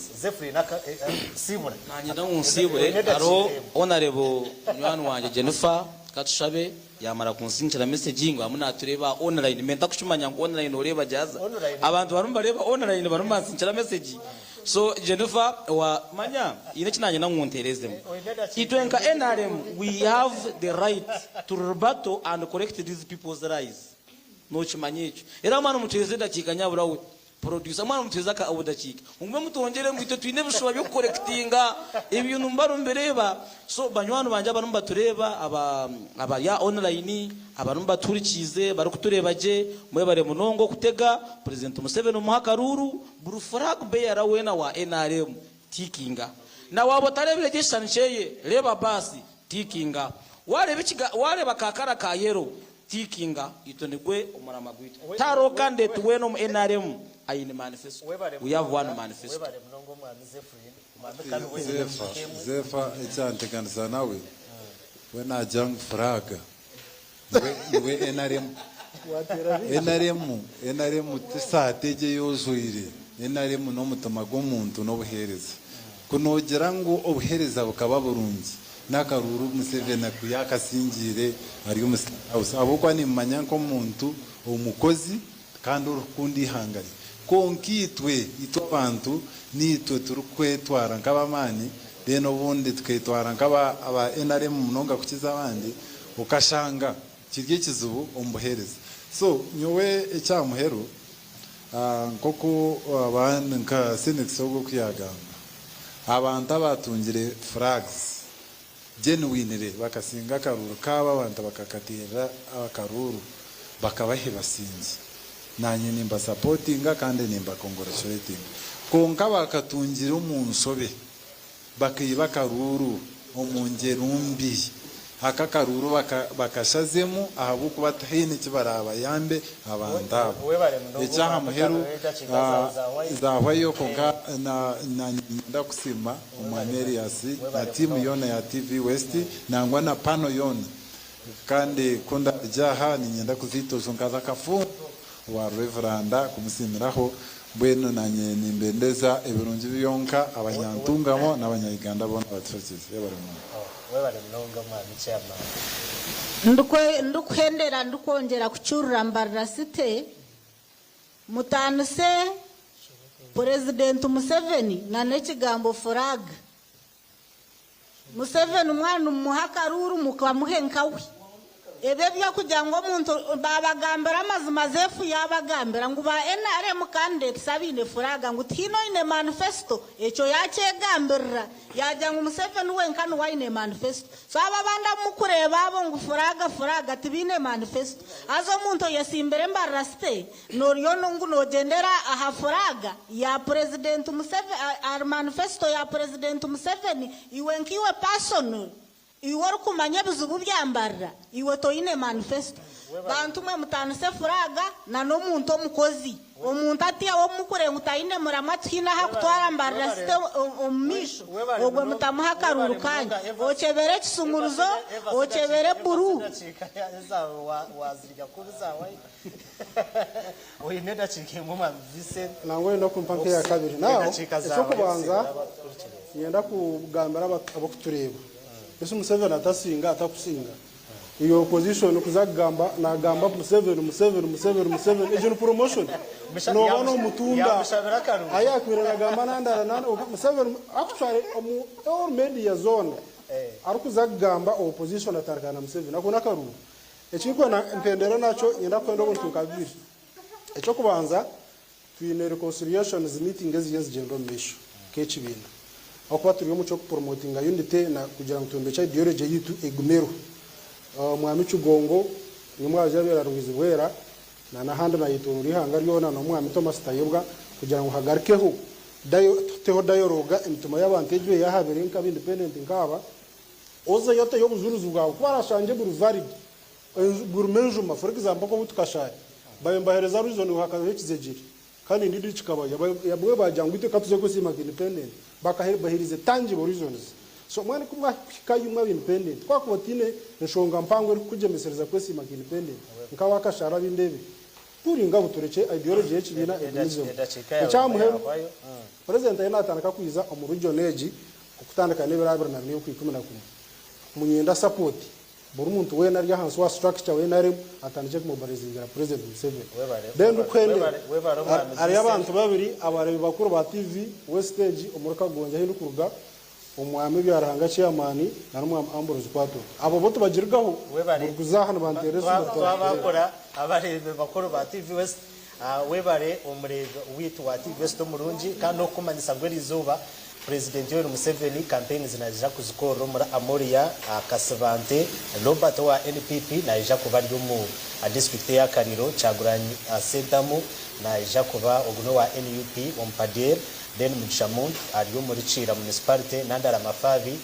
Speaker 1: Nanyenda ngu nsiibure hariho Honourable munywani wangye Jennifer Katushabe. Yamara kunsindikira message ngu arimu natureeba aha online me ntakukimanya ngu online oreeba gye haza abantu barimu nibareeba online barimu nibansindikira message so Jennifer wa manya haine eki nanyenda ngu nterezemu itwe nka nrm we have the right to rebuttal and correct these people's lies nokimanya ekyo era mwana omucureeze edakiika nyabura we Producer mwana mutuheze aka obudakiika mugume mutwongyere ngu itwe twine ebishuba by'okukorekitinga ebintu muba nimubireeba so banywani bangye abarimu nibatureeba aba abari aha online abarimu batuhurikiize barikutureeba gye mwebare munonga okutega President Museveni mumuhe akaruuru buri flag bearer weena wa nrm tiikinga na waaba otareebire gye ekishushani kyeye reeba baasi tiikinga wareeba ekiga wareeba ka kara ka yellow Tiikinga itwe nigwe omurama gwaitu. Tihariho candidate weena omu nrm aine manifesto. We have one manifesto.
Speaker 3: Zeefa Zeefa ekyanteganisa nawe we nagira ngu flag niwe niwe nrm nrm nrm ti saati egyo ei ojwaire nrm n'omutima gw'omuntu n'obuheereza ku noogira ngu obuheereza bukaba burungi N'akaruuru Museveni ku yaakasingiire ari omu State House ahabw'okuba nimmanya nk'omuntu omukozi kandi orikukunda eihanga rye. Kwonka itwe, itwe abantu niitwe turikwetwara nk'ab'amaani then obundi tukeetwara nk'aba aba nrm munonga kukiza abandi okashanga kiri ekizibu omu buheereza. So nyowe eky'aha muheru. Nk'oku abandi nka Cynics ogwo oku yaagamba, abantu abaatungire flags genuinely bakasinga akaruuru kaabo abantu bakakateerera akaruuru bakabaha ebasingye. Naanye nimbasapotinga kandi nimbakongorachuratinga. Kwonka abakatungire omu nshobe Bakaiba akaruuru omu ngyero mbi. Aka akaruuru bakashazemu ahabw'okuba tihaine eki baraabayambe abantu abo. Eky'aha muheru zahwayo kwonka naanye niinyenda kusiima Omwami Erias na tiimu yoona ya TV West nangwa na panel yoona. Kandi ku ndaarugye aha niinyenda kuza Itojo nkaza Kafunzo owa Reveranda kumusiimiraho. Mbwenu naanye nimbendeza ebirungi byonka abanyantungamo n'abanya-Uganda boona abatuhurikiize. Yebare munonga.
Speaker 2: Webale munonga mwami chairman.
Speaker 4: Ndikuhendera ndikwongyera kucurura Mbarara City, mutaanise Purezidenti Museveni na n'ekigambo flag. Museveni mwaba nimumuha akaruuru mukamuhe nkawe. Ebi ebyokugira ngu omuntu babagambira amazima Zefu yabagambira ngu ba nrm candidates abaine flag ngu tihaine oine manifesto ekyo yakyegambirira yagira ngu Museveni wenka niwe aine manifesto so abo abandi abumukureeba abo ngu flag flag tibaine manifesto haza omuntu oyesimbire Mbarara city Noriyo ngu nogyendera aha furaaga ya Purezidenti Museveni, ahari manifesito ya Purezidenti Museveni, iwe nk'iwe personal, iwe orikumanya ebizibu bya Mbarara, iwe toine manifesito. Bantu mwe mutaanise furaaga na n'omuntu omukozi. Omuntu ati ou mukureeba ngu taine muramwa tihaine ahu akutwara Mbarara City omu maisho, ogwe mutamuha akaruuru kaanyu. Okyebere ekisumuruzo, okyebere buruu.
Speaker 2: Oine edakiika emwe Mwami Vincent.
Speaker 11: Nangwa oyenda kumpa nk'eya kabiri. Now, eky'okubanza niinyenda kugambira abarikutureeba. Esi Museveni atasinga atakusinga, iwe opposition kuza kugamba nagamba Museveni, Museveni, Museveni, Museveni, egyo ni promotion. Nooba noomutunda. Ahi yaakubaire nagamba nandara nanda, Museveni actually omu all media zoona arikuza kugamba opposition atandika na Museveni. Ako n'akaruuru. Ekirikwenda mpendere nakyo, niinyenda kwenda obuntu nka bubiri. Eky'okubanza, twine reconciliations meeting eziriyo nizigyenda omu maisho nk'ekibiina. Ahabw'okuba turi omu ky'okupromotinga unity na kugira ngu twombekye ideology yaitu egume eriho. Omwami Kigongo nimwo ajabeire ari Rwizi-Bwera na n'ahandi nayetoorora eihanga ryona n'Omwami Thomas Tayebwa kugira ngu hagarukeho tuteho dialogue emitima y'abantu egyo eyahabire nk'aba independent nk'aba Ozeyo oteyo obujurizi bwawe ku barashangye buri valid, burimu enjuma for example nk'obu tukashaayo babaire nibahereza reason ngu hakabaho ekizegyere kandi indeed kikabayo bamwe bagira ngu itwe katuze kwesiima nka independent bakabaherize tangible reasons so mbwenu ku mwahikayo imwe aba independent ku wakuba otiine enshonga mpango erikukugyemesereza kwesiima nka independent nka wakashaara abindeebe puringa ngu turekye ideology y'ekibiina egumizemu. Ekyaha muheru president ariyo natandika kwiza omu region egi Okutandika n'ebiro 24 Okwikuminakumwe, munyenda support buri muntu weena ari ahansi wa structure weena arimu atandikye kumobilizingira President Museveni. Then ndikuhendera, hariyo abantu babiri abareebi bakuru ba TV Westage omuri Kagongi ahu ndikuruga, Omwami Byaruhanga Chairman na n'Omwami Ambrose Kwatura. Abo bo tibagirigaho, buri kuza aha nibanteera esimu
Speaker 2: Twabakora abareebi bakuru ba TV West. Webare omureebi waitu wa TV West omurungi kandi n'okukumanyisa ngu eriizooba Purezidenti Yoweri Museveni kampeyinizi naija kuzikorera omuri Amoria, Kasibante Robert owa NPP naija kuba ari omu disiturikiti eya Kaliro, Kyagulanyi Ssentamu naija kuba ogu n'owa NUP omu Pader, Ben Mugisha Muntu ari omuri Kiira Munisiparite, Nandala Mafabi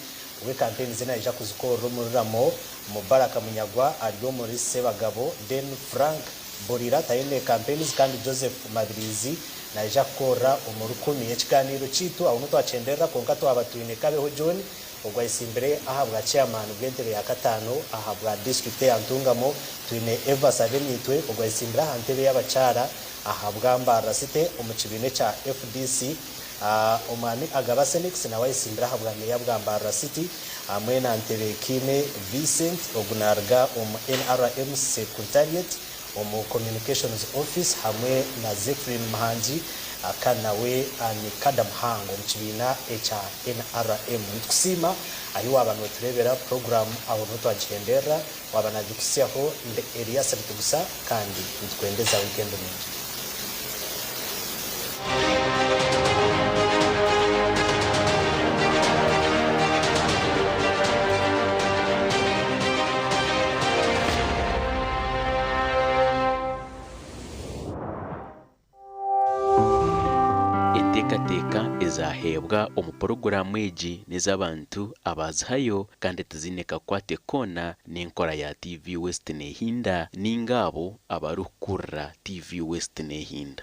Speaker 2: we kampeyini ze naija kuzikorera omuri Ramo, Mubaraka Munyagwa ari omuri Ssebagabo, then Frank Burira taine campaigns kandi Joseph Mabirizi naija kukorera omu rukumi. Ekiganiiro kyaitu aho nitwakyenderera kwonka twaba twine Kabeho John ogwo ayesimbire aha bwa chairman bw'entebe ya kataano aha bwa district eya Ntungamo, twine Evas Abenaitwe ogwo ayesimbire aha ntebe y'abakyara aha bwa Mbarara City omu kibiina ekya FDC, Omwami Agaba Senix nawe ayesimbire aha bwa meeya bwa Mbarara City hamwe na Ntebekiine Vincent ogu naruga omu NRM Secretariat omu Communications Office hamwe na Zephrine Muhangi kandi nawe ni kada muhango omu kibiina ekya NRM. Nitukusiima ahi waaba notureebera puroguraamu aho niho twagihenderera. Waaba nagikuhitsyaho ndi Elias Ritugusa kandi nitukwendeza wiikendi nungi.
Speaker 12: Enteekateeka ezaaheebwa omu puroguraamu egi n'ez'abantu abaazihayo kandi tiziine kakwate koona n'enkora ya TV West Nehinda ninga abo abarikukurira TV West Nehinda.